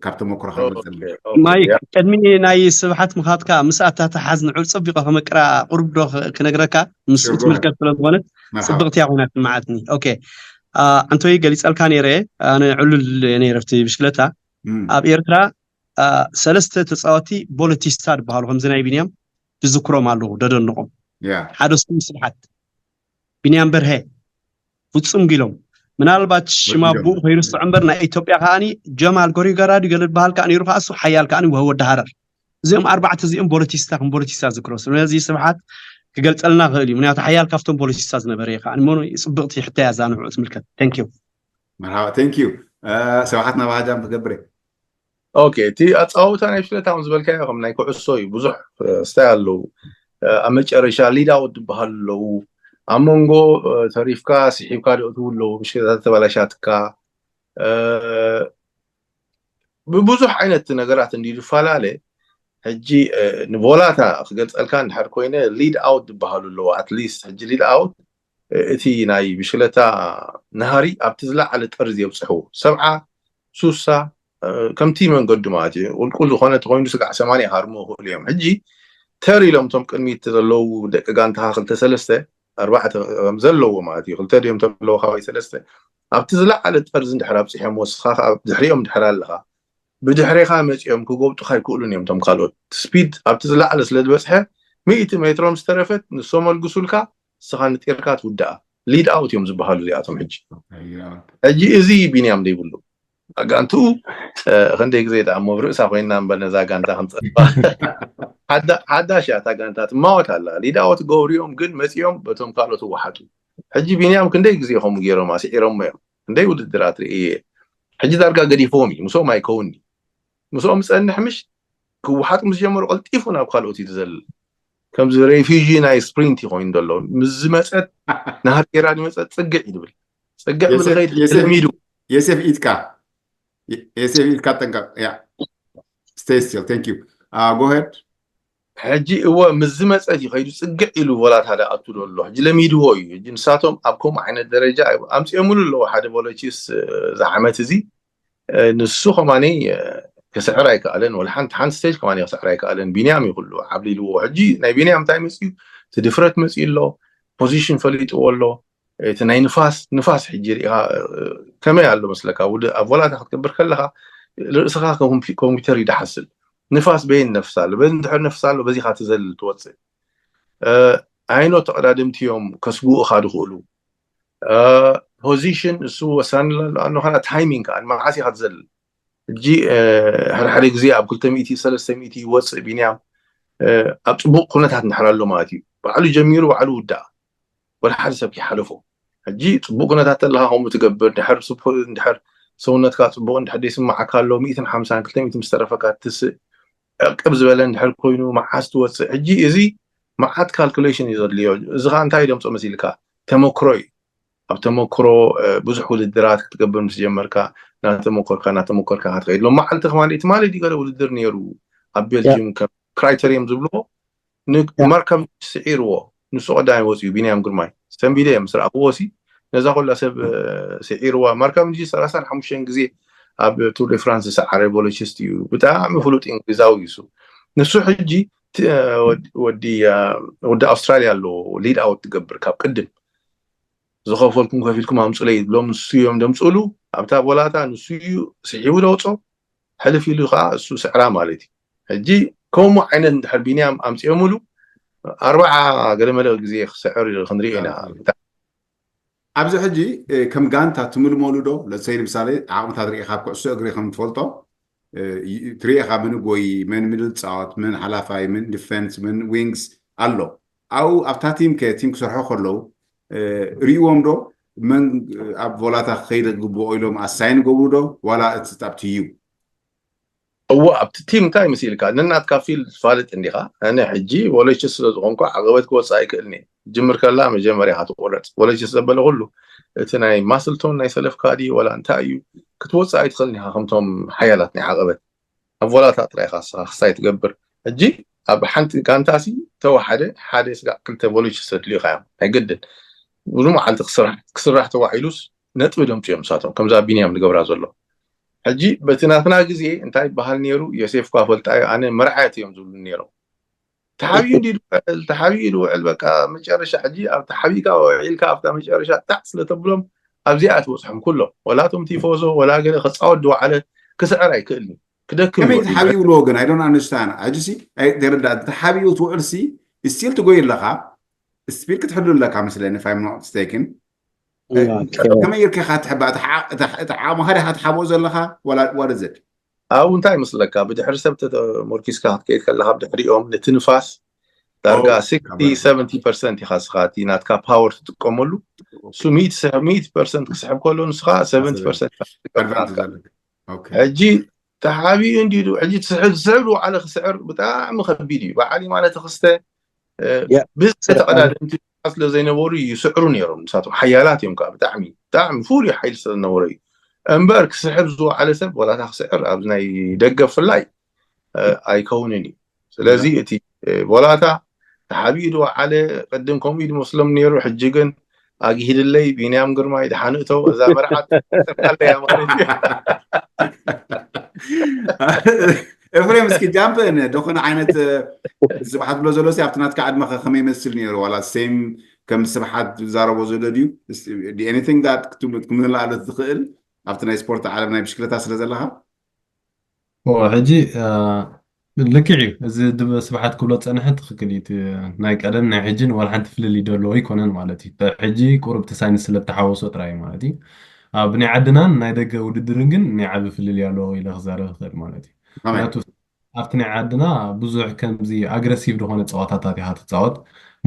ካብ ተመክሮካ ገልፀልና። ማይክ ቅድሚ ናይ ስብሓት ምኻትካ ምስ ኣታተሓዝ ንዑ ፀቢቐ ከመቅራ ቁርብ ዶ ክነግረካ ምስ ትምልከት ስለ ዝኾነ ፅብቕቲ እያ ኮይና ትመዓትኒ። ኦኬ ኣንቶይ ገሊፀልካ ነይረ ኣነ ዕሉል ነይረ ብቲ ብሽክለታ ኣብ ኤርትራ ሰለስተ ተፃወቲ ቦለቲስታ ዝበሃሉ ከምዚ ናይ ቢንያም ዝዝክሮም ኣለዉ ደደንቆም ሓደ ስሙ ስብሓት ቢንያም በርሀ ፍፁም ጊሎም ምናልባት ሽማ ኣቦኡ ከይርስዖ እምበር ናይ ኢትዮጵያ ከዓኒ ጀማል ጎሪገራ ድዩ ገለ ዝበሃል ከዓ ነይሩ ከዓ እሱ ሓያል ከዓኒ ወዲ ሃረር እዚኦም ኣርባዕተ እዚኦም ቦለቲስታ ከም ቦለቲስታ ዝክሮ ስለዚ ስብሓት ክገልፀልና ክእል እዩ ምክንያቱ ሓያል ካብቶም ቦለቲስታ ዝነበረ እዩ ከዓ እሞ ፅብቅቲ ሕተያ እዛ ንዕኡ ትምልከት thank you መርሃባ thank you ስብሓት ናብ ሃጃም ክገብር ኦኬ እቲ ኣፃውታ ናይ ብሽክለታ ከም ዝበልካዮ ከም ናይ ኩዕሶ እዩ ብዙሕ ስታይ ኣለዉ ኣብ መጨረሻ ሊዳውት ዝበሃሉ ኣለዉ ኣብ መንጎ ተሪፍካ ስሒብካ ዶ እትው ኣለዉ፣ ብሽክለታ ተበላሻትካ፣ ብብዙሕ ዓይነት ነገራት እንዲ ዝፈላለ። ሕጂ ንቮላታ ክገልፀልካ እንድሕር ኮይነ፣ ሊድ ኣውት ዝበሃሉ ኣለዉ። ኣትሊስት ሕጂ ሊድ ኣውት እቲ ናይ ብሽክለታ ናህሪ ኣብቲ ዝለዓለ ጠርዝ የብፅሕዎ። ሰብዓ፣ ሱሳ፣ ከምቲ መንገዱ ማለት እዩ። ቁልቁል ዝኾነ ተኮይኑ ስጋዕ ሰማንያ ሃርሞ ይኽእሉ እዮም። ሕጂ ተር ኢሎም እቶም ቅድሚት ዘለዉ ደቂ ጋንታኻ ክልተ ሰለስተ፣ ኣርባዕተ ከም ዘለዎ ማለት እዩ። ክልተ ድዮም ተለዉ ካባይ ሰለስተ፣ ኣብቲ ዝለዓለ ጠርዝ እንድሕር ኣብፂሖም ወስኻ ድሕሪኦም ድሕር ኣለኻ፣ ብድሕሬኻ መፂኦም ክጎብጡኻ ኣይክእሉን እዮም። እቶም ካልኦት ስፒድ ኣብቲ ዝለዓለ ስለ ዝበፅሐ፣ ሚእቲ ሜትሮ ምስ ተረፈት ንሶም ኣልግሱልካ፣ ንስኻ ንጢርካ ትውዳኣ። ሊድ ኣውት እዮም ዝበሃሉ እዚኣቶም። ሕጂ ሕጂ እዚ ቢንያም ዘይብሉ ኣጋንትኡ ክንደይ ግዜ ደኣ እሞ ብርእሳ ኮይና እምበር ነዛ ጋንታ ክንፀባ ሓዳሽ እያ እታ ጋንታ ትማወት ኣላ። ሊድ ኣውት ገብሪኦም ግን መፂኦም በቶም ካልኦት ይወሓጡ። ሕጂ ቢንያም ክንደይ ግዜ ከምኡ ገይሮም ኣስዒሮሞ እዮም። ክንደይ ውድድራት ርእየ። ሕጂ ዳርጋ ገዲፎም እዩ። ምስኦም ኣይከውን እዩ። ምስኦም ዝፀንሕ ምሽ ክወሓጡ ምስ ጀመሩ ቀልጢፉ ናብ ካልኦት እዩ ዝዘልል። ከምዚ ሬፊጂ ናይ ስፕሪንት እዩ ኮይኑ ዘሎ። ምስ ዝመፀት ናህር ጌራ ዝመፀት ፅግዕ እዩ ዝብል። ፅግዕ ብዝኸይድ ለሚዱ። የሴፍ ኢድካ የሴፍ ኢድካ ጠንቀቅ። ያ stay still thank you go ahead። ሕጂ እወ ምስ ዝመፀት እዩ ከይዱ ፅግዕ ኢሉ ቮላታ ዳ ኣቱ ዘሎ። ሕጂ ለሚድዎ እዩ። ሕጂ ንሳቶም ኣብ ከምኡ ዓይነት ደረጃ ኣምፅኦምሉ ኣለዉ ሓደ ቮለቺስ ዝዓመት እዚ ንሱ ከማኒ ክስዕር ኣይከኣለን። ወላ ሓንቲ ሓንቲ ስቴጅ ከማኒ ክስዕር ኣይከኣለን። ቢንያም እዩ ኩሉ ዓብሊልዎ። ሕጂ ናይ ቢንያም እንታይ መፅዩ? እቲ ድፍረት መፅዩ ኣሎ። ፖዚሽን ፈሊጥዎ ኣሎ። እቲ ናይ ንፋስ ንፋስ ሕጂ ሪኢኻ ከመይ ኣሎ መስለካ? ኣብ ቮላታ ክትገብር ከለኻ ርእስኻ ኮምፒውተር ይደሓስል። ንፋስ በይን ነፍስ ኣሎ፣ በዚ ድሕር ነፍስ ኣሎ፣ በዚኻ ትዘልል ትወፅእ። ኣይኖ ተቐዳድምቲ እዮም ከስጉኡኻ ዝኽእሉ። ፖዚሽን እሱ ወሳኒ ኣሎ። ኣኖ ከኣ ታይሚንግ ከኣ መዓስ ኢኻ ትዘልል? ሕጂ ሓደ ሓደ ግዜ ኣብ ክልተ ሚእቲ ሰለስተ ሚእቲ ይወፅእ ቢንያም ኣብ ፅቡቕ ኩነታት እንድሕር ኣሎ ማለት እዩ። ባዕሉ ጀሚሩ ባዕሉ ውዳእ፣ ወላ ሓደ ሰብ ከይሓለፎ። ሕጂ ፅቡቕ ኩነታት ተለካ ከምኡ ትገብር፣ ድሕር ስፖ- ድሕር ሰውነትካ ፅቡቕ እንድሕር ዘይስማዓካ ኣሎ፣ ሚእትን ሓምሳን ክልተ ሚእቲ ምስ ተረፈካ ትስእ፣ ዕቅብ ዝበለ እንድሕር ኮይኑ መዓስ ትወፅእ። ሕጂ እዚ መዓት ካልኩሌሽን እዩ ዘድልዮ። እዚ ከዓ እንታይ ደምፆ መሲልካ? ተመክሮ እዩ። ኣብ ተመክሮ ብዙሕ ውድድራት ክትገብር ምስ ጀመርካ እናተመኮርካ እናተመኮርካ ክትኸይድ። ሎም መዓልቲ ከማን ትማሊ ድዩ ገለ ውድድር ነይሩ ኣብ ቤልጅም ከም ክራይተሪየም ዝብልዎ ንማርካቭ ስዒርዎ። ንሱ ቀዳማይ ወፂኡ ቢንያም ግርማይ ሰንቢደ እዮም ምስ ረኣኽዎ ሲ ነዛ ኩላ ሰብ ስዒርዋ። ማርካቭ ሰላሳን ሓሙሽተን ግዜ ኣብ ቱር ደ ፍራንስ ዝሰዓረ ቮሎቺስት እዩ። ብጣዕሚ ፍሉጥ እንግሊዛዊ እዩ እሱ። ንሱ ሕጂ ወዲ ወዲ ኣውስትራሊያ ኣሎ ሊድ ኣውት ትገብር ካብ ቅድም ዝኸፈልኩም ከፊልኩም ኣምፁለይ ይብሎም። ንሱ እዮም ደምፅሉ ኣብታ ቦላታ ንሱ እዩ ስሒቡ ደውፆ ሕልፍ ኢሉ ከዓ እሱ ስዕራ ማለት እዩ። ሕጂ ከምኡ ዓይነት እንድሕር ቢንያም ኣምፅኦምሉ ኣርባዓ ገለመለ ግዜ ክስዕር ክንርኢ ኢና። ኣብዚ ሕጂ ከም ጋንታ ትምልመሉ ዶ? ለሰይ ንምሳሌ ዓቕምታት ርኢኻ ኣብ ኩዕሶ እግሪ ከም ትፈልጦ ትሪኢኻ መን ጎይ መን ምድል ፃወት መን ሓላፋይ መን ዲፌንስ መን ዊንግስ ኣሎ። ኣብኡ ኣብታ ቲም ከ ቲም ክሰርሖ ከለዉ ርእዎም ዶ መን ኣብ ቮላታ ክኸይድ ክግብኦ ኢሎም ኣሳይን ገብሩ ዶ ዋላ እቲ ጣብቲ እዩ? እዎ ኣብቲ ቲም እንታይ ምስ ኢልካ ነናትካ ፊልድ ትፋልጥ እንዲኻ። ኣነ ሕጂ ቮለችስ ስለ ዝኾንኩ ዓቐበት ክወፅእ ኣይክእልን እየ። ጅምር ከላ መጀመርያ ኢኻ ትቆረፅ። ቮለችስ ዘበለ ኩሉ እቲ ናይ ማስልቶን ናይ ሰለፍካ ድዩ ዋላ እንታይ እዩ ክትወፅእ ኣይትኽእልን ኢኻ። ከምቶም ሓያላት ናይ ዓቐበት ኣብ ቮላታ ጥራይ ኢኻ ንስኻ ክስታይ ትገብር። ሕጂ ኣብ ሓንቲ ጋንታ ሲ ተወሓደ ሓደ ስጋዕ ክልተ ቮለችስ ዘድልዩኻ እዮም ናይ ግድን። ብዙ መዓልቲ ክስራሕ ክስራሕ ተዋዒሉስ ነጥቢ ደምፅዮም ንሳቶም ከምዛ ቢንያም ዝገብራ ዘሎ። ሕጂ በቲ ናትና ግዜ እንታይ ይበሃል ነይሩ? ዮሴፍ እኳ ፈልጣዮ ኣነ መርዓየት እዮም ዝብሉ ነይሮም። ተሓቢኡ እንዲ ዝውዕል ተሓቢኡ ዝውዕል በቃ መጨረሻ ሕጂ ኣብ ተሓቢእካ ውዒልካ ኣብታ መጨረሻ ጣዕ ስለተብሎም ኣብዚኣ ትበፅሖም ኩሎም ወላ እቶም ቲፎዞ ወላ ገለ ክፃወት ዝወዓለ ክስዕር ኣይክእልን ክደክም ከመይ ይወርድ። ተሓቢኡ ብልዎ ግን ኣይዶን ኣንስታን ሕጂ ሲ ኣይተረዳእ ተሓቢኡ ትውዕል ሲ ስቲል ትጎይ ኣለካ ስፒድ ክትሕሉ ኣለካ መስለኒ ፋይም ኖት ስቴክን ከመይ ጌርካ ኢኻ ትሕባ እቲ ዓቕምኻ ዲኻ ትሓብኦ ዘለኻ ዋላ ዋደዘድ ኣብኡ እንታይ ይመስለካ ብድሕሪ ሰብ ተሞርኪስካ ክትከይድ ከለካ ብድሕሪኦም ነቲ ንፋስ ዳርጋ ኦ፣ ስክስቲ ሰቨንቲ ፐርሰንት ኢኻ ንስኻ እቲ ናትካ ፓወር ትጥቀመሉ እሱ ሚእቲ ፐርሰንት ክስሕብ ከሎ ንስኻ ሰቨንቲ ፐርሰንት ኣድቫንቴጅ ኣለካ ኦኬ ሕጂ ተሓቢኡ እንዲሉ ሕጂ ትስሕብ ዝስሕብ ዝወዓለ ክስዕር ብጣዕሚ ከቢድ እዩ። በዓል ማለት ክስተ ያ፣ ብዝተ ስራሕ ተቐዳደምቲ ስለ ዘይነበሩ ይስዕሩ ነይሮም። ንሳቶም ሓያላት እዮም ከዓ፣ ብጣዕሚ ብጣዕሚ ፍሉይ ሓይሊ ስለ ዝነበረ እዩ እምበር፣ ክስዕር ዝወዓለ ሰብ፣ ዋላታ ክስዕር ኣብ ናይ ደገ ብፍላይ ኣይከውንን እዩ። ስለዚ እቲ ቦላታ ተሓቢኡ ዝወዓለ፣ ቅድም ከምኡ እዩ ዝመስሎም ነይሩ። ሕጂ ግን ኣግሂድለይ፣ ቢንያም ግርማይ፣ ደሓን እተው፣ እዛ መርዓት ኣለያ ማለት እዩ። ኤፍሬም፣ እስኪ ጃምፕ ን ደኾነ ዓይነት ስብሓት ብሎ ዘሎ ሲ ኣብቲ ናትካ ዕድመ ከ ከመይ ይመስል ነይሩ? ዋላ ሴም ከም ስብሓት ዝዛረቦ ዘሎ ድዩ? Anything that ክትምልኣሉ ትኽእል ኣብቲ ናይ ስፖርት ዓለም ናይ ብሽክለታ ስለ ዘለኻ? ሕጂ ልክዕ እዩ። እዚ ስብሓት ክብሎ ዝፀንሐ ትኽክል እዩ። ናይ ቀደም ናይ ሕጂን ዋላ ሓንቲ ፍልልይ ደለዎ ኣይኮነን ማለት እዩ። ሕጂ ቁሩብ እቲ ሳይንስ ስለተሓወሶ ጥራይ ማለት እዩ። ኣብ ናይ ዓድናን ናይ ደገ ውድድርን ግን ናይ ዓቢ ፍልልይ ኣለዎ ኢለ ክዛረብ ይኽእል ማለት እዩ። ምክንያቱ ኣብቲ ናይ ዓድና ብዙሕ ከምዚ ኣግረሲቭ ዝኾነ ፀዋታታት ኢኻ ትፃወት።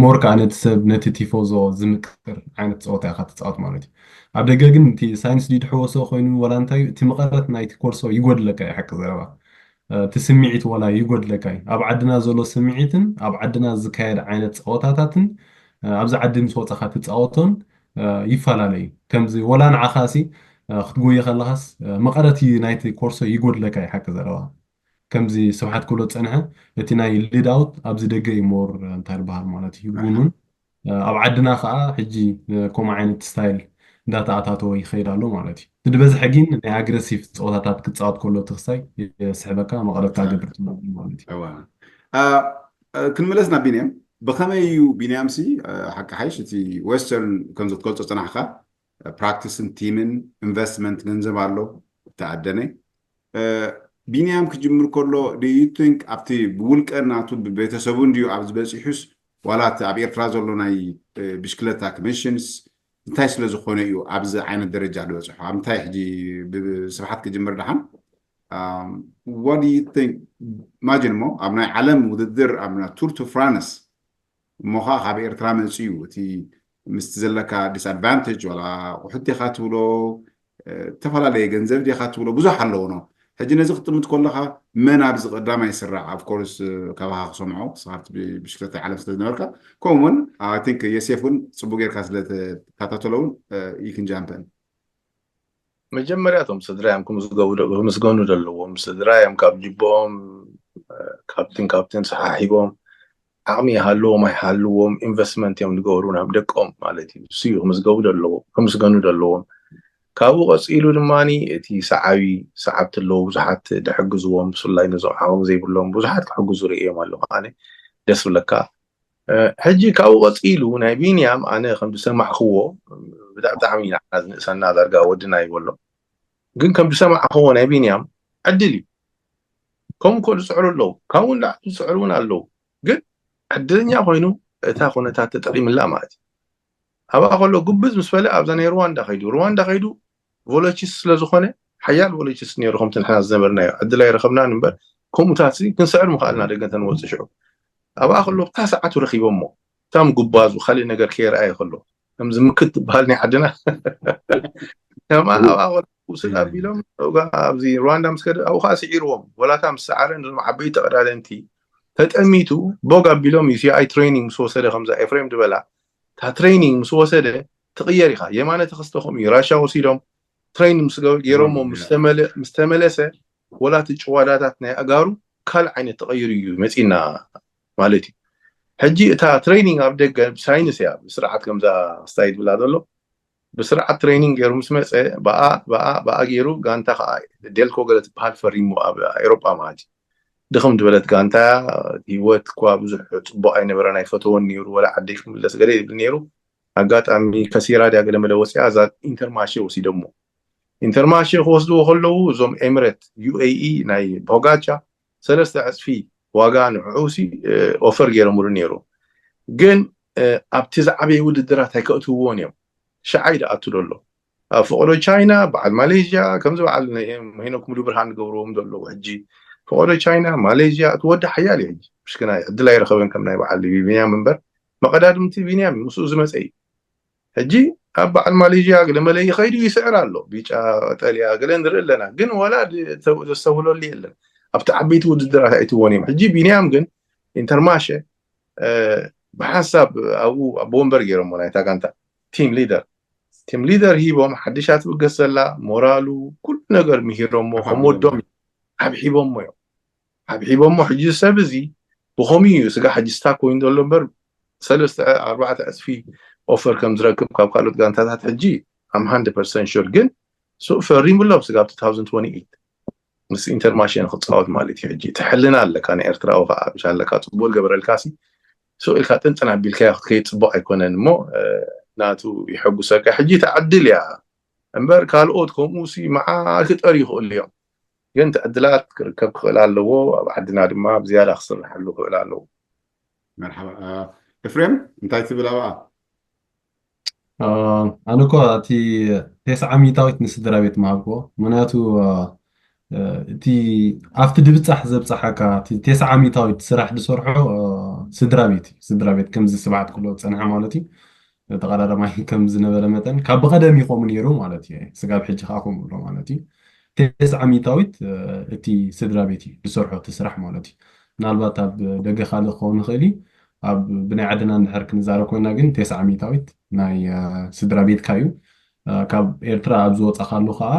ሞር ከዓ ነቲ ሰብ ነቲ ቲፎዞ ዝምቅር ዓይነት ፀወታ ኢኻ ትፃወት ማለት እዩ። ኣብ ደገ ግን እቲ ሳይንስ ድዩ ድሕወሶ ኮይኑ ዋላ እንታይ እቲ መቐረት ናይቲ ኮርሶ ይጎድለካ እዩ። ሓቂ ዘረባ እቲ ስምዒት ዋላ ይጎድለካ እዩ። ኣብ ዓድና ዘሎ ስምዒትን ኣብ ዓድና ዝካየድ ዓይነት ፀወታታትን ኣብዚ ዓዲ ምስ ወፀኻ ትፃወቶን ይፈላለ እዩ። ከምዚ ዋላ ንዓኻ ሲ ክትጎየ ከለኻስ መቐረት ናይቲ ኮርሶ ይጎድለካ እዩ። ሓቂ ዘረባ ከምዚ ስብሓት ክብሎ ዝፀንሐ እቲ ናይ ሊድ ኣውት ኣብዚ ደገ እዩ ሞር እንታይ ዝበሃል ማለት እዩ። ጉኑን ኣብ ዓድና ከዓ ሕጂ ከምኡ ዓይነት ስታይል እንዳተኣታተወ ይኸይድ ኣሎ ማለት እዩ። እቲ ዝበዝሐ ግን ናይ ኣግረሲቭ ፀወታታት ክፃወት ከሎ እቲ ክሳይ የስሕበካ መቐረትካ ገብር ማለት እዩ። ክንመለስ ናብ ቢንያም፣ ብኸመይ እዩ ቢንያም ሲ ሓቂ ሓይሽ እቲ ዌስተርን ከምዚ ክትገልፆ ፅናሕካ ፕራክቲስን ቲምን ኢንቨስትመንት ገንዘብ ኣሎ ተኣደነ ቢንያም ክጅምር ከሎ do you think ኣብቲ ብውልቀ ናቱ ብቤተሰቡ እንድዩ ኣብዚ በፂሑስ ዋላ እቲ ኣብ ኤርትራ ዘሎ ናይ ብሽክለታ ኮሚሽንስ እንታይ ስለ ዝኾነ እዩ ኣብዚ ዓይነት ደረጃ ዝበፅሖ? ኣብ ምንታይ ሕጂ ስብሓት ክጅምር ደሓን what do you think? ኢማጂን እሞ ኣብ ናይ ዓለም ውድድር ኣብ ቱር ቱ ፍራንስ እሞ ከዓ ካብ ኤርትራ መፅኡ እቲ ምስቲ ዘለካ ዲስኣድቫንቴጅ ዋላ ቁሕት ዲኻ ትብሎ ዝተፈላለየ ገንዘብ ዲኻ ትብሎ ብዙሕ ኣለዎ ነው። ሕጂ ነዚ ክትጥምት ከለካ መን ኣብዚ ቀዳማይ ይስራዕ? Of course ካባካ ክሰምዖ ስኻብቲ ብሽክለታ ዓለም ስለ ዝነበርካ ከምኡ እውን I think የሴፍ እውን ፅቡቅ ጌርካ ስለ ተከታተሎ እውን you can jump in። መጀመርያ እቶም ስድራ እዮም ክምስገኑ ዘለዎም። ስድራ እዮም ካብ ጅቦኦም ካብትን ካብትን ሰሓሒቦም ዓቕሚ ይሃልዎም ኣይሃልዎም ኢንቨስትመንት እዮም ዝገብሩ ናብ ደቆም ማለት እዩ። እሱ እዩ ክምስገቡ ዘለዎም ክምስገኑ ዘለዎም። ካብኡ ቀፂሉ ድማ እቲ ሰዓቢ ሰዓብቲ ኣለዉ ብዙሓት ዝሕግዝዎም ብፍላይ ነዞም ዓቕሚ ዘይብሎም ብዙሓት ክሕግዙ ርእዮም ኣለኹ ኣነ ደስ ብለካ። ሕጂ ካብኡ ቀፂሉ ናይ ቢንያም ኣነ ከም ዝሰማዕክዎ ብጣዕሚ ኢና ዝንእሰና ዳርጋ ወድና ይበሎ ግን ከም ዝሰማዕክዎ ናይ ቢንያም ዕድል እዩ። ከምኡ እኮ ዝፅዕሩ ኣለዉ ካብኡ ንላዕሊ ዝፅዕሩ እውን ኣለዉ ግን ዕድለኛ ኮይኑ እታ ኩነታት ተጠቂምላ ማለት እዩ። ኣብኣ ከሎ ጉብዝ ምስ በለ ኣብዛ ናይ ሩዋንዳ ከይዱ ሩዋንዳ ከይዱ ቮሎቺስ ስለዝኾነ ሓያል ቮሎቺስ ነይሩ ከምቲ ንሕና ዝነበርናዮ ዕድል ኣይረኸብናን እምበር ከምኡታት ክንስዕር ምኽኣልና ደገ እንተንወፅእ ሽዑ ኣብኣ ከሎ ብታ ሰዓቱ ረኺቦሞ እታ ምጉባዙ ካልእ ነገር ከየርኣየ ከሎ ከም ዝምክት ትበሃል ናይ ዓድና ከምኣ ኣብኣ ከሎ ውስድ ኣቢሎም ኣብዚ ሩዋንዳ ምስ ከደ ኣብኡ ከዓ ስዒርዎም ወላታ ምስ ሰዓረ ነዞም ዓበይቲ ተቐዳደምቲ ተጠሚቱ ቦግ ኣቢሎም ዩ ሲ ኣይ ትሬኒንግ ምስ ወሰደ ከምዛ ኤፍሬም ዝበላ እታ ትሬኒንግ ምስ ወሰደ ትቕየር ኢኻ የማነ ተኸስተ ከምኡ እዩ ራሻ ወሲዶም ትሬን ምስ ገይሮሞ ምስ ተመለሰ ወላ እቲ ጭዋዳታት ናይ ኣጋሩ ካልእ ዓይነት ተቐይሩ እዩ መፂና ማለት እዩ። ሕጂ እታ ትሬኒንግ ኣብ ደገ ብሳይንስ እያ ብስርዓት ከምዛ ስታይ ትብላ ዘሎ ብስርዓት ትሬኒንግ ገይሩ ምስ መፀ ብኣ ብኣ ብኣ ገይሩ ጋንታ ከዓ ዴልኮ ገለ ትበሃል ፈሪሙ ኣብ ኤሮጳ ማለት እዩ። ድኽም ዝበለት ጋንታ ህይወት እኳ ብዙሕ ፅቡቅ ኣይነበረን ኣይፈተወን ነይሩ ወላ ዓደይ ክምለስ ገለ ይብል ነይሩ ኣጋጣሚ ከሲራ ድያ ገለ መለ ወፂኣ እዛ ኢንተርማሼ ወሲዶሞ ኢንተርማሼ ክወስድዎ ከለዉ እዞም ኤምሬት ዩ ኤ ኢ ናይ ቦጋቻ ሰለስተ ዕፅፊ ዋጋ ንዕኡ ሲ ኦፈር ገይሮምሉ ነይሩ ግን ኣብቲ ዝዓበየ ውድድራት ኣይከእትውዎን እዮም ሸዓይ ድኣቱ ደሎ ኣብ ፈቀዶ ቻይና በዓል ማሌዥያ ከምዚ በዓል ሄኖክ ሙሉ ብርሃን ዝገብርዎም ዘለዉ ሕጂ ፈቀዶ ቻይና ማሌዥያ እቲ ወዲ ሓያል እዩ ሕጂ ምሽክና ዕድል ኣይረኸበን ከም ናይ በዓል ቢንያም እምበር መቀዳድምቲ ቢንያም ምስኡ ዝመፀ እዩ ሕጂ ኣብ በዓል ማሌዥያ ግለመለ ይኸይዱ ይስዕር ኣሎ ቢጫ ቀጠልያ ገለ ንርኢ ኣለና ግን ዋላ ዘስተብህለሉ የለን ኣብቲ ዓበይቲ ውድድራት ኣይትዎን እዮም ሕጂ ቢንያም ግን ኢንተርማሸ ብሓንሳብ ኣብኡ ኣብ ወንበር ገይሮሞ ናይታ ጋንታ ቲም ሊደር ቲም ሊደር ሂቦም ሓድሻ ትብገስ ዘላ ሞራሉ ኩሉ ነገር ምሂሮሞ ከም ወዶም ሓብሒቦሞ እዮም። ሓብሒቦሞ ሕጂ ሰብ እዚ ብኸምኡ እዩ ስጋ ሕጂ ስታክ ኮይኑ ዘሎ እምበር ሰለስተ ኣርባዕተ ዕፅፊ ኦፈር ከም ዝረክብ ካብ ካልኦት ጋንታታት ሕጂ ኣም ሃንድረድ ፐርሰንት ሹር ግን ሱቅ ፈሪሙ ኣሎ ስጋብ two thousand twenty-eight ምስ ኢንተርማሽን ክፃወት ማለት እዩ። ሕጂ ትሕልና ኣለካ ንኤርትራዊ ከዓ ብሻለካ ፅቡቅ ዝገበረልካ ሲ ሱቅ ኢልካ ጥንጥን ኣቢልካዮ ክትከይድ ፅቡቅ ኣይኮነን እሞ ናቱ ይሐጉሰካ። ሕጂ ተዕድል እያ እምበር ካልኦት ከምኡ ሲ መዓት ክጠር ይኽእሉ እዮም። ግን ትዕድላት ክርከብ ክኽእል ኣለዎ። ኣብ ዓድና ድማ ብዝያዳ ክስርሐሉ ክኽእል ኣለዎ። መርሓባ። ኤፍሬም እንታይ ትብል ኣብኣ? ኣነ እኮ እቲ ተስዓ ሚእታዊት ንስድራ ቤት ምሃብክዎ። ምክንያቱ እቲ ኣብቲ ድብፃሕ ዘብፃሓካ እቲ ተስዓ ሚእታዊት ስራሕ ዝሰርሖ ስድራ ቤት እዩ። ስድራ ቤት ከምዚ ስብሓት ክሎ ዝፀንሐ ማለት እዩ። ተቐዳዳማይ ከም ዝነበረ መጠን ካብ ብቐደም እዩ ከምኡ ነይሩ ማለት እዩ። ስጋብ ሕጂ ከዓ ከምኡ ኣሎ ማለት እዩ። ተስዓ ሚእታዊት እቲ ስድራ ቤት እዩ ዝሰርሖ እቲ ስራሕ ማለት እዩ። ምናልባት ኣብ ደገ ካልእ ክኸውን ይኽእል እዩ። ኣብ ብናይ ዓድና እንድሕር ክንዛረብ ኮይና ግን ተስዓ ሚእታዊት ናይ ስድራ ቤትካ እዩ። ካብ ኤርትራ ኣብ ዝወፃካሉ ከዓ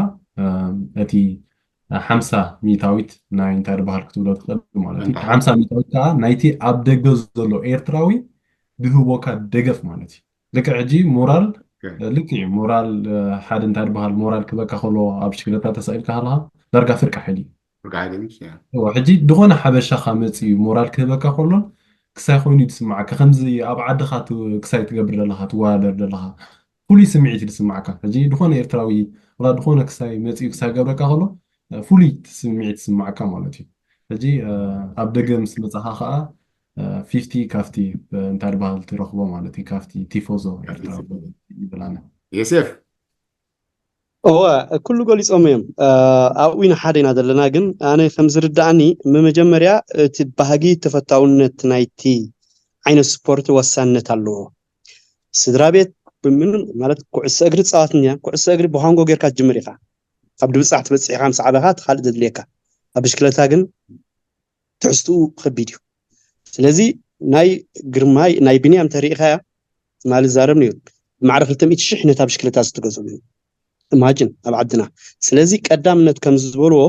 እቲ ሓምሳ ሚእታዊት ናይ እንታይ ዝበሃል ክትብሎ ትኽእል ማለት እዩ። ሓምሳ ሚእታዊት ከዓ ናይቲ ኣብ ደገ ዘሎ ኤርትራዊ ድህቦካ ደገፍ ማለት እዩ። ልክዕ ሕጂ ሞራል ልክዕ እዩ። ሞራል ሓደ እንታይ ዝበሃል ሞራል ክበካ ከሎ ኣብ ብሽክለታ ተሳኢልካ ሃለካ ዳርጋ ፍርቂ ሓይሊ እዩ። ሕጂ ዝኾነ ሓበሻ ካብ መፂኡ ሞራል ክህበካ ከሎ ክሳይ ኮይኑ እዩ ዝስማዓካ። ከምዚ ኣብ ዓድኻ ክሳይ ትገብር ዘለኻ ትወዳደር ዘለኻ ፍሉይ ስምዒት እዩ ዝስማዓካ። ሕጂ ዝኾነ ኤርትራዊ ወላ ዝኾነ ክሳይ መፂኡ ክሳይ ገብረካ ከሎ ፍሉይ ስምዒት ይስማዓካ ማለት እዩ። ሕጂ ኣብ ደገ ምስ መፃኻ ከዓ ፊፍቲ ካብቲ እንታይ ዝበሃል ትረኽቦ ማለት እዩ ካብቲ ቲፎዞ ኤርትራ ይብላና። የሴፍ እወ ኩሉ ገሊፆም እዮም። ኣብኡ ኢና ሓደ ኢና ዘለና። ግን ኣነ ከም ዝርዳእኒ ብመጀመርያ እቲ ባህጊ ተፈታውነት ናይቲ ዓይነት ስፖርት ወሳንነት ኣለዎ። ስድራ ቤት ብምንም ማለት ኩዕሶ እግሪ ፃዋትኛ ኩዕሶ እግሪ ብኳንጎ ጌርካ ትጅምር ኢኻ። ኣብ ድብፃሕ ትበፅሕ ኢኻ ምስ ዓበኻ እቲ ካልእ ዘድልየካ። ኣብ ብሽክለታ ግን ትሕዝትኡ ከቢድ እዩ። ስለዚ ናይ ግርማይ ናይ ቢንያም ተሪኢኻያ ትማሊ ዝዛረብ ነይሩ። ማዕረ ክልተ ሚእቲ ሺሕ ነታ ብሽክለታ ዝትገዝኡ ነይሩ። እማጅን ኣብ ዓድና። ስለዚ ቀዳምነት ከም ዝበልዎ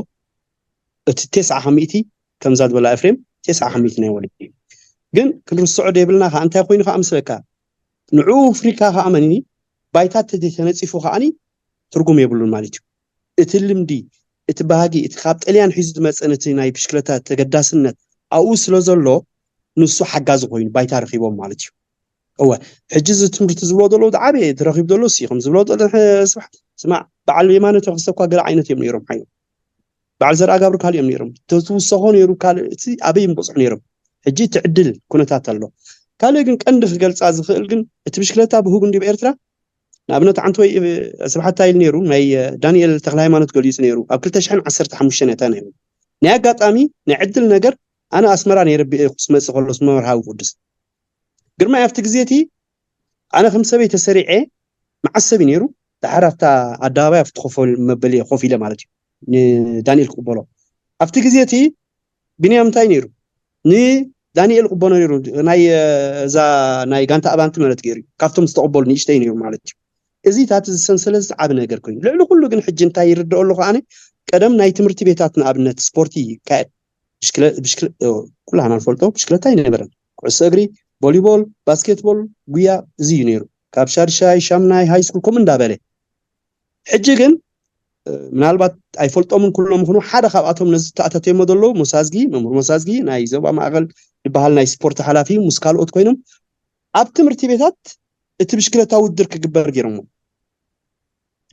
እቲ ቴስዓ ካብ ሚእቲ ከምዛ ዝበላ ኤፍሬም ቴስዓ ካብ ሚእቲ ናይ ወለዲ እዩ። ግን ክንርስዖ ደይብልና ከዓ እንታይ ኮይኑ ከዓ ምስለካ ንዕኡ ኣፍሪካ ከዓ መኒ ባይታ ተነፂፉ ከዓኒ ትርጉም የብሉን ማለት እዩ። እቲ ልምዲ እቲ ባህጊ እቲ ካብ ጥልያን ሒዙ ዝመፀ ነቲ ናይ ብሽክለታ ተገዳስነት ኣብኡ ስለ ዘሎ ንሱ ሓጋዚ ኮይኑ ባይታ ረኪቦም ማለት እዩ። እወ ሕጂ እዚ ትምህርቲ ዝብሎ ዘለዉ ዝዓበየ ተረኪቡ ዘሎ ሲ ከም ዝብሎ ዘሎ ስራሕ ስማዕ በዓል የማነ ተክስተ እኳ ገለ ዓይነት እዮም ነይሮም ሓይሎም በዓል ዘርኣ ጋብሩ ካልእ እዮም ነይሮም ተትውሰኾ ነይሩ ካልእ እቲ ኣበይ ምበፅሑ ነይሮም። ሕጂ እቲ ዕድል ኩነታት ኣሎ። ካልእ ግን ቀንዲ ክገልፃ ዝኽእል ግን እቲ ብሽክለታ ብህጉ እንዲ ኤርትራ ንኣብነት ዓንተወይ ስብሓት ታይል ነይሩ ናይ ዳንኤል ተክለ ሃይማኖት ገሊፁ ነይሩ ኣብ ክልተ ሽሕን ዓሰርተ ሓሙሽተን እታ ነይሩ ናይ ኣጋጣሚ ናይ ዕድል ነገር ኣነ ኣስመራ ነይረ ብኤ ክስመፅእ ከሎስ መርሃዊ ቅዱስ ግርማይ ኣብቲ ግዜ እቲ ኣነ ከም ሰበይ ተሰሪዐ መዓስ ሰብ እዩ ነይሩ ደሓር ኣብታ ኣደባባይ ኣብቲ ኮፍ መበሊ ኮፍ ኢለ ማለት እዩ ንዳንኤል ክቕበሎ ኣብቲ ግዜ እቲ ቢንያም እንታይ ነይሩ ንዳንኤል ቅበኖ ነይሩ ናይ እዛ ናይ ጋንታ ኣባንቲ ማለት ገይሩ ካብቶም ዝተቐበሉ ንእሽተይ ነይሩ ማለት እዩ። እዚታት እዚ ሰንሰለት ዝዓቢ ነገር ኮይኑ ልዕሊ ኩሉ ግን ሕጂ እንታይ ይርድኦ ኣለኹ ኣነ ቀደም ናይ ትምህርቲ ቤታት ንኣብነት ስፖርቲ ይካየድ ኩላህና ንፈልጦ ብሽክለታ ኣይነበረን ኩዕሶ እግሪ ቮሊቦል ባስኬትቦል ጉያ እዚ እዩ ነይሩ ካብ ሻድሻይ ሻምናይ ሃይ ስኩል ከምኡ እንዳበለ ሕጂ ግን ምናልባት ኣይፈልጦምን ኩሎም ይኹኑ ሓደ ካብኣቶም ነዚ ተኣታትዮሞ ዘለዉ ሞሳዝጊ መምህር ሞሳዝጊ ናይ ዞባ ማእኸል ዝበሃል ናይ ስፖርት ሓላፊ ምስ ካልኦት ኮይኖም ኣብ ትምህርቲ ቤታት እቲ ብሽክለታ ውድድር ክግበር ገይሮሞ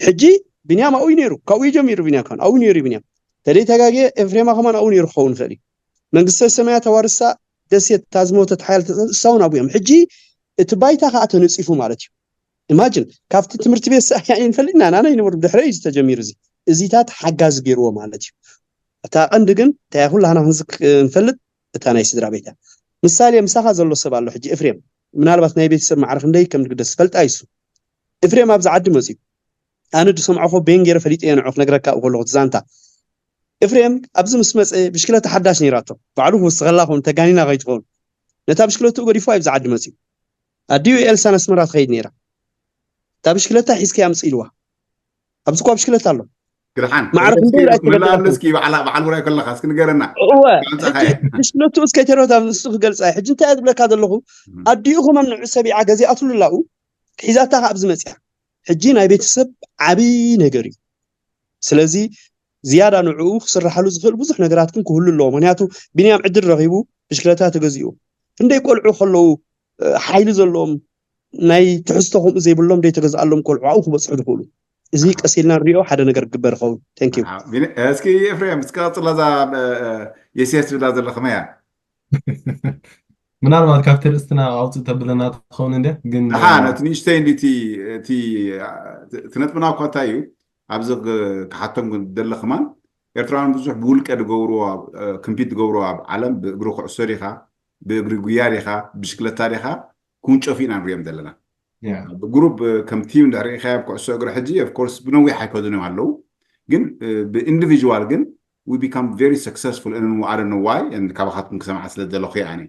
ሕጂ ቢንያም ኣብኡ ነይሩ ካብኡ ጀሚሩ ቢንያም ካን ኣብኡ ነይሩ ቢንያም ተደይ ተጋጌ ኤፍሬማ ከማን ኣብኡ ነይሩ ክኸውን ይኽእል እዩ መንግስተ ሰማያት ኣዋርሳ ደሴት እታ ዝሞተት ሓያል ተሳውን ኣብኡ እዮም ሕጂ እቲ ባይታ ከዓ ተነፂፉ ማለት እዩ ኢማጅን ካብቲ ትምህርቲ ቤት ሰኣያ ንፈልጥና ናና ይነበሩ ድሕረ እዩ ዝተጀሚሩ እዚ እዚታት ሓጋዚ ገይርዎ ማለት እዩ እታ ቀንዲ ግን እንታይ ኩላህና ክንዚ ንፈልጥ እታ ናይ ስድራ ቤታ ምሳሌ ምሳኻ ዘሎ ሰብ ኣሎ ሕጂ ኤፍሬም ምናልባት ናይ ቤተሰብ ማዕረ ክንደይ ከም ዝግደስ ዝፈልጣ ይሱ ኤፍሬም ኣብዚ ዓዲ መፅዩ ኣነ ዝሰምዖ ኮ ቤን ገይረ ፈሊጠ እየ ንዑ ክነግረካ ኣብኡ ከለኹ እቲ ዛንታ ኤፍሬም ኣብዚ ምስ መፀ ብሽክለታ ሓዳሽ ነይራቶ ባዕሉ ክውስኸላ ኹን ተጋኒና ከይትኸውን ነታ ብሽክለትኡ ገዲፉ ኣብዚ ዓዲ መፅዩ። ኣዲኡ ኤልሳ ነስመራ ትኸይድ ነይራ። እታ ብሽክለታ ሒዝከያ ምፅ ኢልዋ። ኣብዚ እኳ ብሽክለታ ኣሎ። ግርሓን ማዕረ ክንደይ ርኣይ ተገደላ ምላሉ እስኪ በዓል በዓል ውራይ ከለካ እስኪ ንገረና። እወ ከምፃኻ ሕጂ ብሽክለትኡ እስከ ተረታ ንሱ ክገልፃ ሕጂ እንታይ እየ ዝብለካ ዘለኹ ኣዲኡ ከማን ንዑ ሰቢዓ ገዚኣትሉ ላኡ ሒዛታ ካብ ዝመፅያ ሕጂ ናይ ቤተሰብ ዓብዪ ነገር እዩ። ስለዚ ዝያዳ ንዕኡ ክስራሓሉ ዝኽእል ብዙሕ ነገራት ግን ክህሉ ኣለዎ። ምክንያቱ ቢንያም ዕድል ረኺቡ ብሽክለታ ተገዚኡ ክንደይ ቆልዑ ከለዉ ሓይሊ ዘለዎም ናይ ትሕዝቶ ከምኡ ዘይብሎም ደይ ተገዝኣሎም ቆልዑ ኣብኡ ክበፅሑ ዝኽእሉ እዚ ቀስ ኢልና ንሪኦ ሓደ ነገር ክግበር ይኸውን። Thank you። እስኪ ኤፍሬም እስኪ ቀፅላ እዛ የስየስ ትብላ ዘለኽመያ ምናልባት ካብቲ ርእስትና ኣውፅእ ተብለና ትኸውን እንደ ግን ሓ ነቲ ንእሽተይ እንዲ እቲ ነጥብና እኳ እንታይ እዩ ኣብዚ ክሓቶም ደለ ከማን ኤርትራውያን ብዙሕ ብውልቀ ዝገብርዎ ክምፒት ዝገብርዎ ኣብ ዓለም ብእግሪ ኩዕሶ ዲኻ ብእግሪ ጉያ ዲኻ ብሽክለታ ዲኻ ክውንጨፉ ኢና ንሪኦም ዘለና ብግሩፕ ከም ቲም እንድሕር ሪኢኻዮ ኣብ ኩዕሶ እግሪ ሕጂ ኦፍኮርስ ብነዊሕ ኣይከዱን እዮም ኣለዉ ግን ብኢንዲቪጅዋል ግን we become very successful in I don't know why and ካባኻትኩም ክሰምዓ ስለ ዘለኹ ያኒ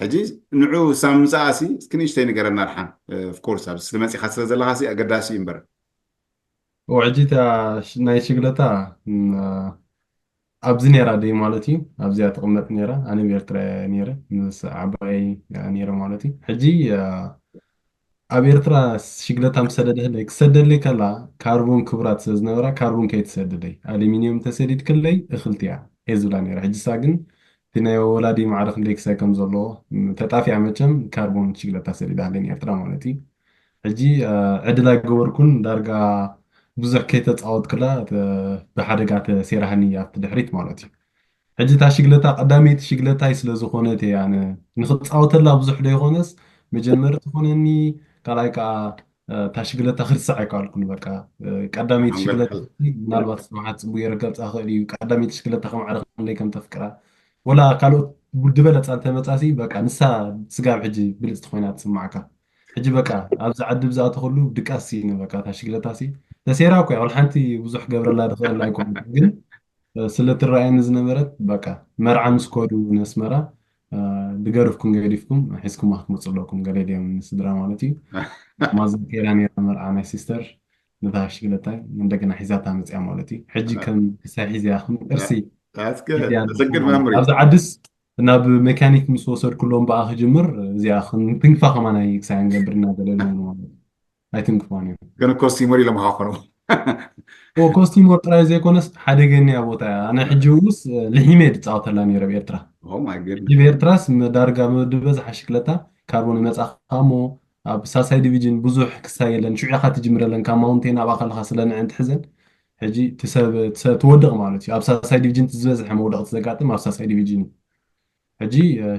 ሕጂ ንዑ ሳምምፃኣ ሲ እስኪ ንእሽተይ ንገረና ድሓን ኦፍኮርስ ኣብዚ ስለ መፂኻ ስለ ዘለኻ ሲ ኣገዳሲ እዩ እምበር ሕጂ ናይ ሽግለታ ኣብዚ ነራ ደይ ማለት እዩ ኣብዚኣ ትቕመጥ ነራ ኣነ ኤርትራ ነረ ምስ ዓባይ ነረ ማለት እዩ ሕጂ ኣብ ኤርትራ ሽግለታ ምሰደደለይ ክሰደለይ ከላ ካርቦን ክቡራት ስለ ዝነበራ ካርቦን ከይትሰድደይ ኣሉሚኒየም ተሰዲድክለይ እኽልቲ እያ እየ ዝብላ ነረ ሕጂሳ ግን እቲ ናይ ወላዲ ማዕረ ክንደይ ክሳይ ከም ዘለዎ ተጣፊያ መቸም ካርቦን ሽግለታ ሰዲዳለይ ኤርትራ ማለት እዩ ሕጂ ዕድል ኣይገበርኩን ዳርጋ ብዙሕ ከይተፃወትክላ ብሓደጋ ተሴራሃኒ ኣብቲ ድሕሪት ማለት እዩ ሕጂ እታ ሽግለታ ቀዳመይቲ ሽግለታይ ስለ ዝኾነት እየ ኣነ ንክፃወተላ ብዙሕ ዶ ይኮነስ መጀመሪ ትኾነኒ ካልኣይ ከዓ እታ ሽግለታ ክርስዕ ኣይከኣልኩን በቃ ቀዳመይቲ ሽግለታ ምናልባት ስብሓት ፅቡቅ የረጋብፃ ክእል እዩ ቀዳመይቲ ሽግለታ ከማዕረ ክንደይ ከም ተፍቅራ ወላ ካልኦት ዝበለፃ እንተመፃሲ በቃ ንሳ ስጋብ ሕጂ ብልፅቲ ኮይና ትስማዕካ ሕጂ በቃ ኣብዚ ዓዲ ብዝኣተክሉ ድቃስ ሲ በቃ እታ ሽግለታ ሲ ተሴራ እኮ ወላ ሓንቲ ብዙሕ ገብረላ ድኽእል ኣይኮነ ግን ስለ ትረኣየኒ ዝነበረት በቃ መርዓ ምስ ከዱ ነስመራ ድገርፍኩም ገዲፍኩም ሒዝኩማ ክትመፁ ኣለኩም ገለ ድዮም ንስድራ ማለት እዩ ማዘር ኬራ ነራ መርዓ ናይ ሲስተር ነታ ሽግለታ እንደገና ሒዛታ መፅያ ማለት እዩ ሕጂ ከም ክሳይ ሒዝያ ከም ቅርሲ ተሰግድ መምሪ ኣብዚ ዓድስ ናብ ሜካኒክ ምስ ወሰድኩሎም ብኣ ክጅምር እዚኣ ክንትንክፋ ከማን ኣይክሳይ ንገብር እናበለ ማለት ኣይትንክፋ ነይሩ ግን ኮስቲሞር ኢሎም ሃኮኑ ኮስቲሞር ጥራይ ዘይኮነስ ሓደገኛ ቦታ እያ ኣነ ሕጂ ውስ ልሒመ ድፃወተላ ነይረ ብኤርትራ ሕጂ ብኤርትራስ ዳርጋ ድበዝሓ ሽክለታ ካርቦን ይመፃኻ እሞ ኣብ ሳሳይ ዲቪዥን ብዙሕ ክሳይ የለን ሽዑ ኢኻ ትጅምረለን ካብ ማውንቴን ኣብኣ ከለካ ስለ ንዕን ትሕዘን ሕጂ ትወድቕ ማለት እዩ ኣብ ሳሳይ ዲቪዥን ዝበዝሐ መውደቕቲ ዘጋጥም ኣብ ሳሳይ ዲቪዥን እዩ ሕጂ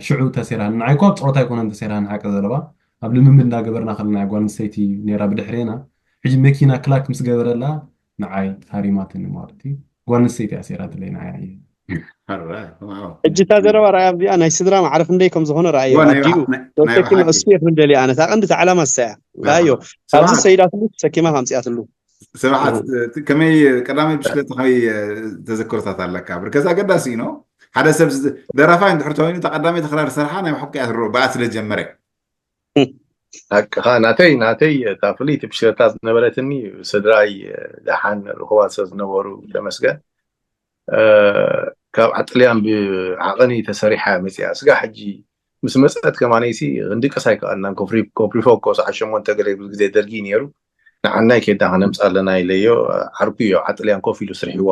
ሽዑ ተሴራን ንዓይ እኳ ኣብ ፀወታ ኣይኮነን ተሴራን ሓቂ ዘለባ ኣብ ልምምድ እንዳገበርና ከለና ጓል ኣንስተይቲ ነራ ብድሕሬና ሕጂ መኪና ክላክ ምስ ገበረላ ንዓይ ሃሪማትኒ ማለት እዩ ጓል ኣንስተይቲ ኣሴራትለይ ንዓይ ሕጂ እታ ዘረባ ረኣያ ኣብዚኣ ናይ ስድራ ማዕረ ክንደይ ከም ዝኾነ ረኣዮ ኣዲኡ ተሰኪመ እሱ እየ ክንደልየ ኣነ እታ ቀንዲ እታ ዓላማ እሳ እያ ረኣዮ ካብዚ ሰይዳትሉ ተሰኪማ ካምፅኣትሉ ስብሓት ከመይ ቀዳማይ ብሽክለታ ከመይ ተዘክሮታት ኣለካ ብርከዚ ኣገዳሲ እዩ ሓደ ሰብ ደራፋይ እንድሕር ተኮይኑ እታ ቀዳመይቲ ክራር ዝሰርሓ ናይ ብሓቂ እያ ትረኦ ብኣ ስለ ዝጀመረ ሓቅኻ ናተይ ናተይ እታ ፍልይቲ ብሽክለታ ዝነበረትኒ ስድራይ ደሓን ርኹባት ሰብ ዝነበሩ ተመስገን ካብ ዓጥልያን ብዓቐኒ ተሰሪሓ መፅያ ስጋ ሕጂ ምስ መፀት ከማነይሲ ክንድቅስ ኣይከኣልናን ኮፍሪፎ እኮ ሰዓ ሸሞንተ ገለ ግዜ ደርጊ ነይሩ ንዓናይ ኬዳ ከነምፃ ኣለና ኢለዮ ዓርኩዮ ዓጥልያን ኮፍ ኢሉ ስርሕዋ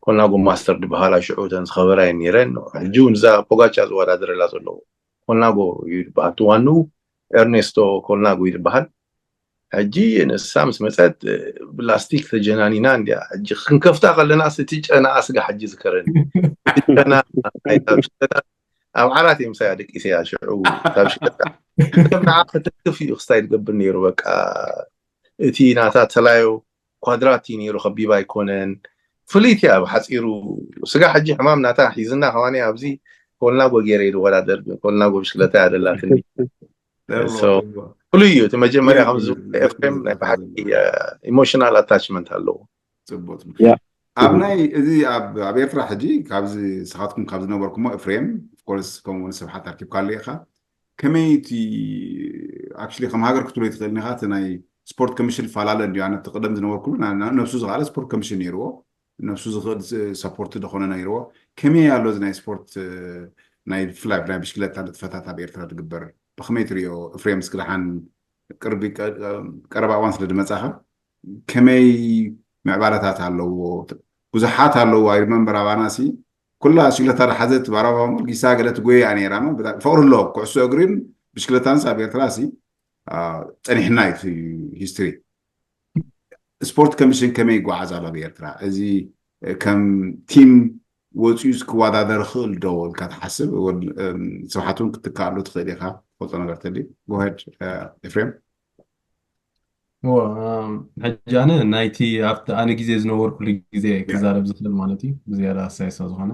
ኮናጎ ማስተር ዝበሃላ ሽዑ ተን ዝኸበራ እየን ነይረን ሕጂ እውን እዛ ፖጋቻ ዝወዳደረላ ዘለዉ ኮልናጎ እዩ ዝበሃል እቲ ዋንኡ ኤርኔስቶ ኮልናጎ እዩ ዝበሃል ሕጂ ንሳ ምስ መፀት ብላስቲክ ተጀናኒና እንዲያ ሕጂ ክንከፍታ ከለና እቲ ጨናኣ ስጋ ሕጂ ዝከረኒ ጨና ናይታ ብሽክለታ ኣብ ዓራት እዮም ሳያ ደቂሰያ ሽዑ እታ ብሽክለታ ሰብ ንዓ ከተክፍ እዩ ክስታይ ዝገብር ነይሩ በቃ እቲ ናታ ተላዮ ኳድራት እዩ ነይሩ ከቢባ ኣይኮነን ፍልይቲ እያ ብሓፂሩ ስጋ ሕጂ ሕማም ናታ ሒዝና ከማኒ ኣብዚ ኮልናጎ ገይረ ይወዳደር ኮልናጎ ብሽክለታ እያ ደላትኒ ፍሉይ እዩ እቲ መጀመርያ ከም ዝብለ ኤፍሬም ናይ ብሓቂ ኢሞሽናል ኣታችመንት ኣለዎ ፅቡቅ ኣብ ናይ እዚ ኣብ ኤርትራ ሕጂ ካብዚ ስኻትኩም ካብ ዝነበርኩሞ ኤፍሬም ኦፍኮርስ ከምኡውን ስብሓት ኣርኪብካሉ ኢኻ ከመይ እቲ actually ከም ሃገር ክትብሎ ትኽእል ኢኻ? እቲ ናይ ስፖርት ኮሚሽን ይፈላለ እንዲ ኣነ እቲ ቅደም ዝነበርኩሉ ነብሱ ዝኽኣለ ስፖርት ኮሚሽን ነይርዎ፣ ነብሱ ዝኽእል ሰፖርት ዝኾነ ነይርዎ። ከመይ ኣሎ እዚ ናይ ስፖርት ናይ ብፍላይ ናይ ብሽክለታ ንጥፈታት ኣብ ኤርትራ ዝግበር ብኸመይ ትሪኦ? እፍሬም እስክድሓን ቅርቢ ቀረባ እዋን ስለ ዝመጻኻ ከመይ ምዕባለታት ኣለዎ? ብዙሓት ኣለዎ። I remember ኣባናሲ ኩላ ሽግለታ ዝሓዘት ባራባ ጊሳ ገለ ትጎያ ነይራ። ፍቕሪ ኣሎ ኩዕሶ እግሪን ብሽክለታንስ ኣብ ኤርትራ ሲ ጸኒሕና እዩ። ሂስትሪ ስፖርት ኮሚሽን ከመይ ይጓዓዝ ኣሎ ኣብ ኤርትራ? እዚ ከም ቲም ወፂኡ ክወዳደር ይኽእል ዶ ኢልካ ትሓስብ? ስብሓት እውን ክትከኣሉ ትኽእል ኢኻ። ትፈልጦ ነገር ተሊ ጎሄድ ኤፍሬም። ሕጂ ኣነ ናይቲ ኣብቲ ኣነ ግዜ ዝነበርኩሉ ግዜ ክዛረብ ዝኽእል ማለት እዩ ብዝያዳ ኣሳይሳ ዝኾነ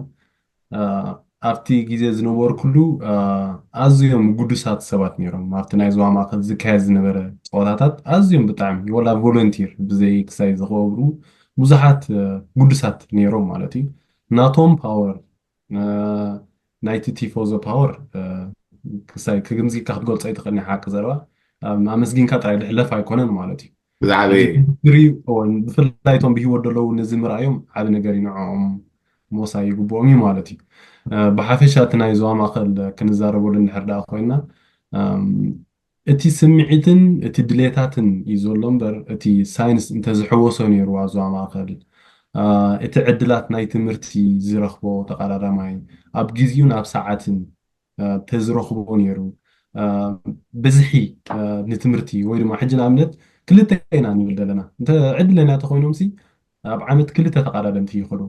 ኣብቲ ግዜ ዝነበርኩሉ ኣዝዮም ግዱሳት ሰባት ነይሮም። ኣብቲ ናይ ዞባ ማእከል ዝካየድ ዝነበረ ፀወታታት ኣዝዮም ብጣዕሚ ወላ ቮለንቲር ብዘይ ክሳይ ዝኸብሩ ብዙሓት ግዱሳት ነይሮም ማለት እዩ። ናቶም ፓወር ናይቲ ቲፎዞ ፓወር ክሳይ ክግምዚካ ክትገልፆ ኣይትኽእልን ሓቂ ዘረባ ኣመስጊንካ ጥራይ ዝሕለፍ ኣይኮነን ማለት እዩ። ብዛዕባ ብፍላይ እቶም ብሂወት ዘለዉ ነዚ ምርኣዮም ዓቢ ነገር እዩ ንዕኦም ሞሳ ይግብኦም እዩ ማለት እዩ። ብሓፈሻ እቲ ናይ ዞባ ማእከል ክንዛረበሉ እንድሕር ደኣ ኮይና እቲ ስምዒትን እቲ ድሌታትን እዩ ዘሎ እምበር እቲ ሳይንስ እንተዝሕወሶ ነይሩ ኣብ ዞባ ማእከል እቲ ዕድላት ናይ ትምህርቲ ዝረኽቦ ተቐዳዳማይ ኣብ ግዜኡን ኣብ ሰዓትን ተዝረኽቦ ነይሩ ብዝሒ ንትምህርቲ ወይ ድማ ሕጂ ንኣብነት ክልተ ኢና ንብል ዘለና እንተ ዕድለኛ ተኮይኖም ሲ ኣብ ዓመት ክልተ ተቐዳደምቲ ይኸዱ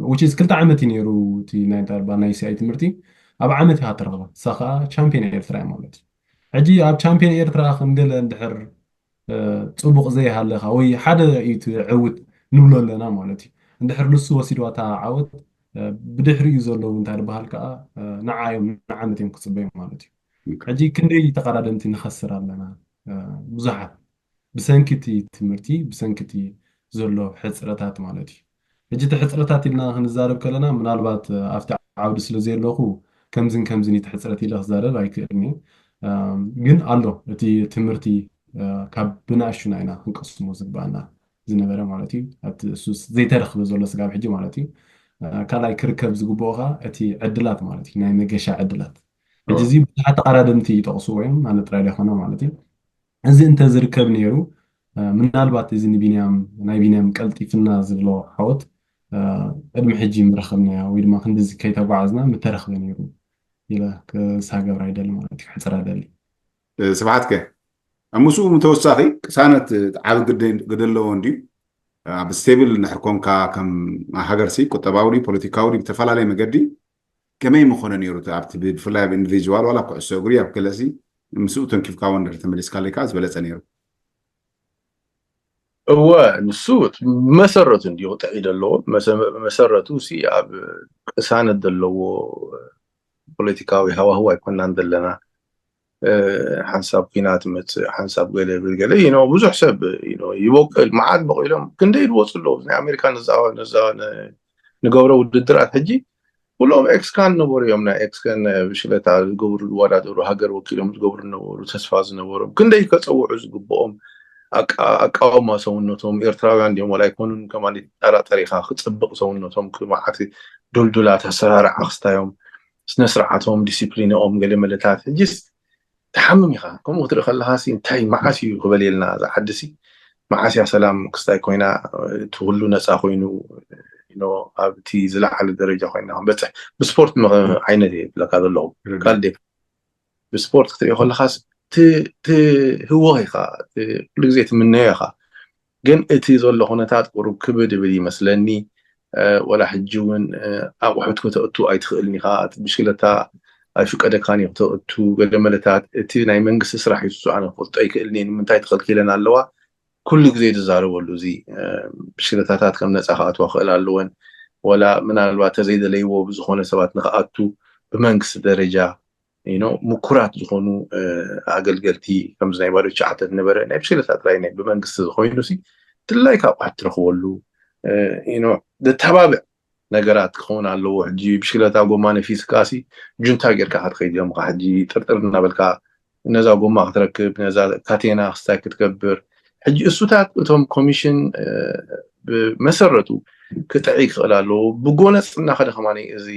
which is ክልተ ዓመት እዩ ነይሩ እቲ ናይ ዳርባ ናይ ሲኣይ ትምህርቲ ኣብ ዓመት ኢኻ ትረኽባ እሳ ከዓ ቻምፒዮን ኤርትራ እያ ማለት እዩ ሕጂ ኣብ ቻምፒዮን ኤርትራ ከም ገለ እንድሕር ፅቡቕ ዘይሃለኻ ወይ ሓደ እዩ እቲ ዕውት ንብሎ ኣለና ማለት እዩ እንድሕር ንሱ ወሲድዋ እታ ዓወት ብድሕሪኡ ዘለዉ እንታይ ዝበሃል ከዓ ንዓ እዮም ንዓመት እዮም ክፅበዩ ማለት እዩ ሕጂ ክንደይ ተቐዳደምቲ ንኸስር ኣለና ብዙሓት ብሰንኪ እቲ ትምህርቲ ብሰንኪ እቲ ዘሎ ሕፅረታት ማለት እዩ ሕጂ እቲ ሕፅረታት ኢልና ክንዛረብ ከለና ምናልባት ኣብቲ ዓውዲ ስለ ዘየለኹ ከምዝን ከምዝን እቲ ሕፅረት ኢለ ክዛረብ ኣይክእልን ግን ኣሎ እቲ ትምህርቲ ካብ ብንኣሽቱና ኢና ክንቀስሞ ዝግባኣና ዝነበረ ማለት እዩ ኣብቲ እሱ ዘይተረኽበ ዘሎ ስጋብ ሕጂ ማለት እዩ ካልኣይ ክርከብ ዝግብኦ ከዓ እቲ ዕድላት ማለት እዩ ናይ መገሻ ዕድላት ሕጂ እዚ ብዙሓት ተቐዳደምቲ ይጠቕሱ ወይም ኣነ ጥራይ ዘይኮነ ማለት እዩ እዚ እንተዝርከብ ነይሩ ምናልባት እዚ ንቢንያም ናይ ቢንያም ቀልጢፍና ዝብሎ ዓወት ቅድሚ ሕጂ ምረኸብናያ ወይ ድማ ክንዲዚ ከይተጓዓዝና ምተረኽበ ነይሩ ኢለ ክሳ ገብራ ይደሊ ማለት እዩ ክሕፅራ ደሊ ስብሓትከ ኣብ ምስኡ ምተወሳኺ ቅሳነት ዓቢ ግደ ኣለዎ እንድዩ ኣብ ስቴብል እንድሕር ኮንካ ከም ሃገርሲ ቁጠባዊ ፖለቲካዊ ብተፈላለየ መገዲ ከመይ ምኾነ ነይሩ ኣብቲ ብፍላይ ኣብ ኢንዲቪጅዋል ዋላ ኩዕሶ እግሪ ኣብ ገለሲ ምስኡ ተንኪፍካ ወንድር ተመሊስካ ለካ ዝበለፀ ነይሩ እወ ንሱ መሰረቱ እንዲዩ ጥዒ ዘለዎ መሰረቱ ሲ ኣብ ቅሳነት ዘለዎ ፖለቲካዊ ሃዋህው ኣይኮናን ዘለና ሓንሳብ ኩናት መፅእ ሓንሳብ ገለ ብል ገለ ይኖ ብዙሕ ሰብ ይኖ ይበቅል መዓት በቂሎም ክንደይ ዝወፁ ኣለዉ ናይ ኣሜሪካ ንዛወ ንዛወ ንገብሮ ውድድራት ሕጂ ኩሎም ኤክስካን ነበሩ እዮም ናይ ኤክስካን ብሽለታ ዝገብሩ ዝወዳደሩ ሃገር ወኪሎም ዝገብሩ ነበሩ ተስፋ ዝነበሮም ክንደይ ከፀውዑ ዝግብኦም ኣቃውማ ሰውነቶም ኤርትራውያን ድዮም ዋላ ኣይኮኑን ከማን ጠራጠሪኻ ክፅብቕ ሰውነቶም ክመዓት ዱልዱላት ኣሰራርዓ ክስታዮም ስነ ስርዓቶም ዲሲፕሊንኦም ገለ መለታት ሕጂስ ትሓምም ኢኻ ከምኡ ክትርኢ ከለኻ ሲ እንታይ መዓስ እዩ ክበል የልና ዝዓዲ ሲ መዓስ እያ ሰላም ክስታይ ኮይና እቲ ኩሉ ነፃ ኮይኑ ኣብቲ ዝለዓለ ደረጃ ኮይና ክንበፅሕ ብስፖርት ዓይነት እየ ዝብለካ ዘለኹ ካልዴ ብስፖርት ክትሪኦ ከለኻስ ትህወኽ ኢኻ ኩሉ ግዜ ትምነዮ ኢኻ ግን እቲ ዘሎ ኩነታት ቁሩብ ክብድ ይብል ይመስለኒ ወላ ሕጂ እውን ኣቑሑት ከተእቱ ኣይትኽእልን ኢኻ እቲ ብሽክለታ ኣይፍቀደካን እዩ ከተእቱ ገለ መለታት እቲ ናይ መንግስቲ ስራሕ እዩ ዝስኣነ ክፈልጦ ኣይክእልን እየ ንምንታይ ተኸልኪለን ኣለዋ ኩሉ ግዜ ዝዛረበሉ እዚ ብሽክለታታት ከም ነፃ ክኣትዋ ክእል ኣለወን ወላ ምናልባት ተዘይደለይዎ ብዝኾነ ሰባት ንክኣቱ ብመንግስቲ ደረጃ you know ምኩራት ዝኾኑ ኣገልገልቲ ከምዚ ናይ ባዶ ቻዕተ ዝነበረ ናይ ብሽክለታ ጥራይ ናይ ብመንግስቲ ዝኾይኑ ሲ ድላይ ካብ ኣቁሑት ትረኽበሉ you know ዘተባብዕ ነገራት ክኸውን ኣለዎ። ሕጂ ብሽክለታ ጎማ ነፊስካሲ ጁንታ ጌርካ ክትኸይድ እዮም። ሕጂ ጥርጥር እናበልካ ነዛ ጎማ ክትረክብ፣ ነዛ ካቴና ክስታይ ክትገብር፣ ሕጂ እሱታት እቶም ኮሚሽን ብመሰረቱ ክጥዒ ክኽእል ኣለዎ። ብጎነፅ እናኸደ ከማኒ እዚ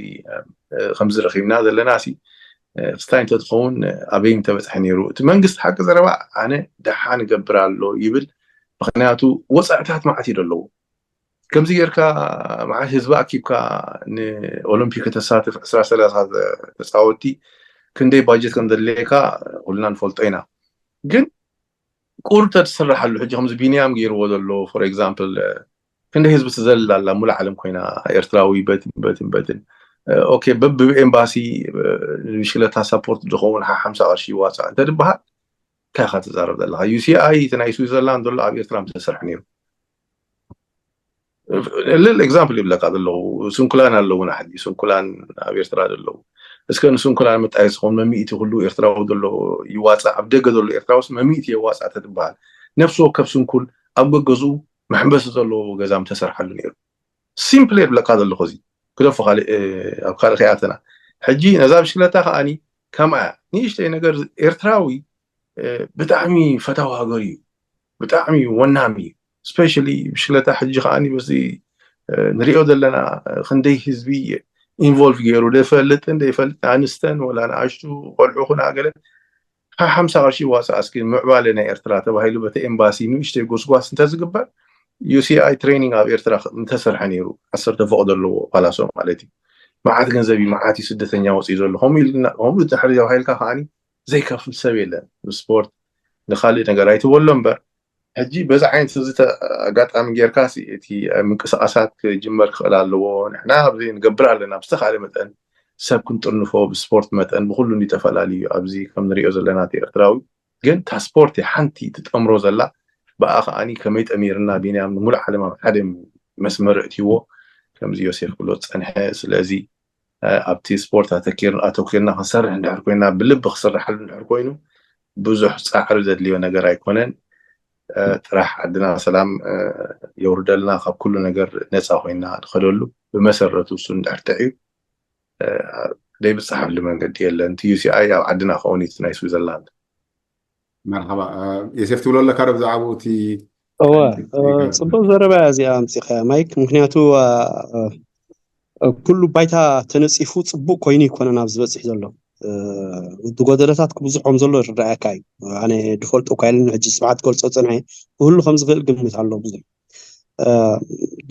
ከምዚ ረኺብና ዘለና ሲ ክስታይ እንተትኸውን ኣበይ ምተበፅሐ ነይሩ? እቲ መንግስቲ ሓቂ ዘረባ ኣነ ደሓን እገብር ኣሎ ይብል። ምክንያቱ ወፃዕታት ማዕት እዩ ዘለዎ። ከምዚ ጌርካ መዓት ህዝቢ ኣኪብካ ንኦሎምፒክ ከተሳትፍ ዕስራ ሰላሳ ተፃወቲ ክንደይ ባጀት ከም ዘድልየካ ኩልና ንፈልጦ ኢና። ግን ቁር ተትስርሓሉ ሕጂ ከምዚ ቢንያም ገይርዎ ዘሎ for example ክንደ ህዝቢ ትዘልል ኣላ ሙሉ ዓለም ኮይና ኤርትራዊ በትን በትን በትን okay በብኤምባሲ ብሽክለታ ሳፖርት ዝኸውን ሓምሳ ቅርሺ ይዋፃእ እንተ ዝበሃል እንታይ ኢኻ ትዛረብ ዘለካ? ዩሲኣይ እቲ ናይ ስዊዘርላንድ ዘሎ ኣብ ኤርትራ ምተሰርሐ ነይሩ። ልል example ይብለካ ዘለኹ ስንኩላን ኣለውና ሕጂ ስንኩላን ኣብ ኤርትራ ዘለዉ እስከ ንስንኩላን መጣየሲ ኾን መሚእቲ ኩሉ ኤርትራዊ ዘሎ ይዋፃእ ኣብ ደገ ዘሎ ኤርትራውስ መሚእቲ የዋፃእ ተትበሃል ነፍሲ ወከፍ ስንኩል ኣብ ገገዝኡ መሕንበሲ ዘለዎ ገዛ ምተሰርሓሉ ነይሩ። ሲምፕል የብለካ ዘለኹ እዚ ክደፎ ካልእ ኣብ ካልእ ከይኣተና ሕጂ ነዛ ብሽክለታ ከዓኒ ከምኣ ንእሽተይ ነገር ኤርትራዊ ብጣዕሚ ፈታዊ ሃገር እዩ። ብጣዕሚ ወናም እዩ። ስፔሻሊ ብሽክለታ ሕጂ ከዓኒ በዚ ንሪኦ ዘለና ክንደይ ህዝቢ ኢንቮልቭ ገይሩ ደፈልጥን ደይፈልጥ ኣንስተን ወላ ንኣሽቱ ቆልዑ ኩና ገለ ሓምሳ ቅርሺ ዋፃ እስኪ ምዕባለ ናይ ኤርትራ ተባሂሉ በቲ ኤምባሲ ንእሽተይ ጎስጓስ እንተዝግበር ዩሲኣይ ትሬኒንግ ኣብ ኤርትራ እንተሰርሐ ነይሩ ዓሰርተ ፎቕ ዘለዎ ፓላሶ ማለት እዩ። መዓት ገንዘብ እዩ መዓት እዩ ስደተኛ ወፂኡ ዘሎ ከምኡ ኢልና ከምኡ ድሕሪ ተባሂልካ ከዓኒ ዘይከፍል ሰብ የለን። ንስፖርት ንካልእ ነገር ኣይትበሎ እምበር ሕጂ በዚ ዓይነት እዚ ኣጋጣሚ ጌርካ እቲ ምንቅስቃሳት ክጅመር ክኽእል ኣለዎ። ንሕና ኣብዚ ንገብር ኣለና ብዝተካለ መጠን ሰብ ክንጥርንፎ ብስፖርት መጠን ብኩሉ እንተፈላለዩ ኣብዚ ከም ንሪኦ ዘለና እቲ ኤርትራዊ ግን እታ ስፖርት ሓንቲ ትጠምሮ ዘላ ብኣ ከዓኒ ከመይ ጠሚርና ቢንያም ንሙሉእ ዓለም ኣብ ሓደ መስመር እትይዎ ከምዚ ዮሴፍ ክብሎ ዝፀንሐ ስለዚ ኣብቲ ስፖርት ኣተኪርና ኣተኪርና ክንሰርሕ እንድሕር ኮይና ብልቢ ክስርሓሉ እንድሕር ኮይኑ ብዙሕ ፃዕሪ ዘድልዮ ነገር ኣይኮነን። ጥራሕ ዓድና ሰላም የውርደልና ካብ ኩሉ ነገር ነፃ ኮይና ንኸደሉ ብመሰረቱ እሱ እንድሕር ጥዕዩ ዘይብፅሓሉ መንገዲ የለን። እቲ ዩሲኣይ ኣብ ዓድና ከውን እቲ ናይ ስዊዘርላንድ መርሓባ ዮሴፍ ትብሎ ኣለካ ዶ ብዛዕባኡ እቲ እወ ጽቡቅ ዘረባ እያ እዚኣ ኣምጺኻ ማይክ ምክንያቱ ኩሉ ባይታ ተነጺፉ ጽቡቅ ኮይኑ ይኮነን ኣብ ዝበጽሕ ዘሎ እቲ ጎደለታት ክብዝሖም ዘሎ ይረዳእካ እዩ ኣነ ድፈልጦ እኳ ኢለን ሕጂ ስብዓት ገልጾ ጽንሐ ክህሉ ከም ዝኽእል ግምት ኣሎ ብዙሕ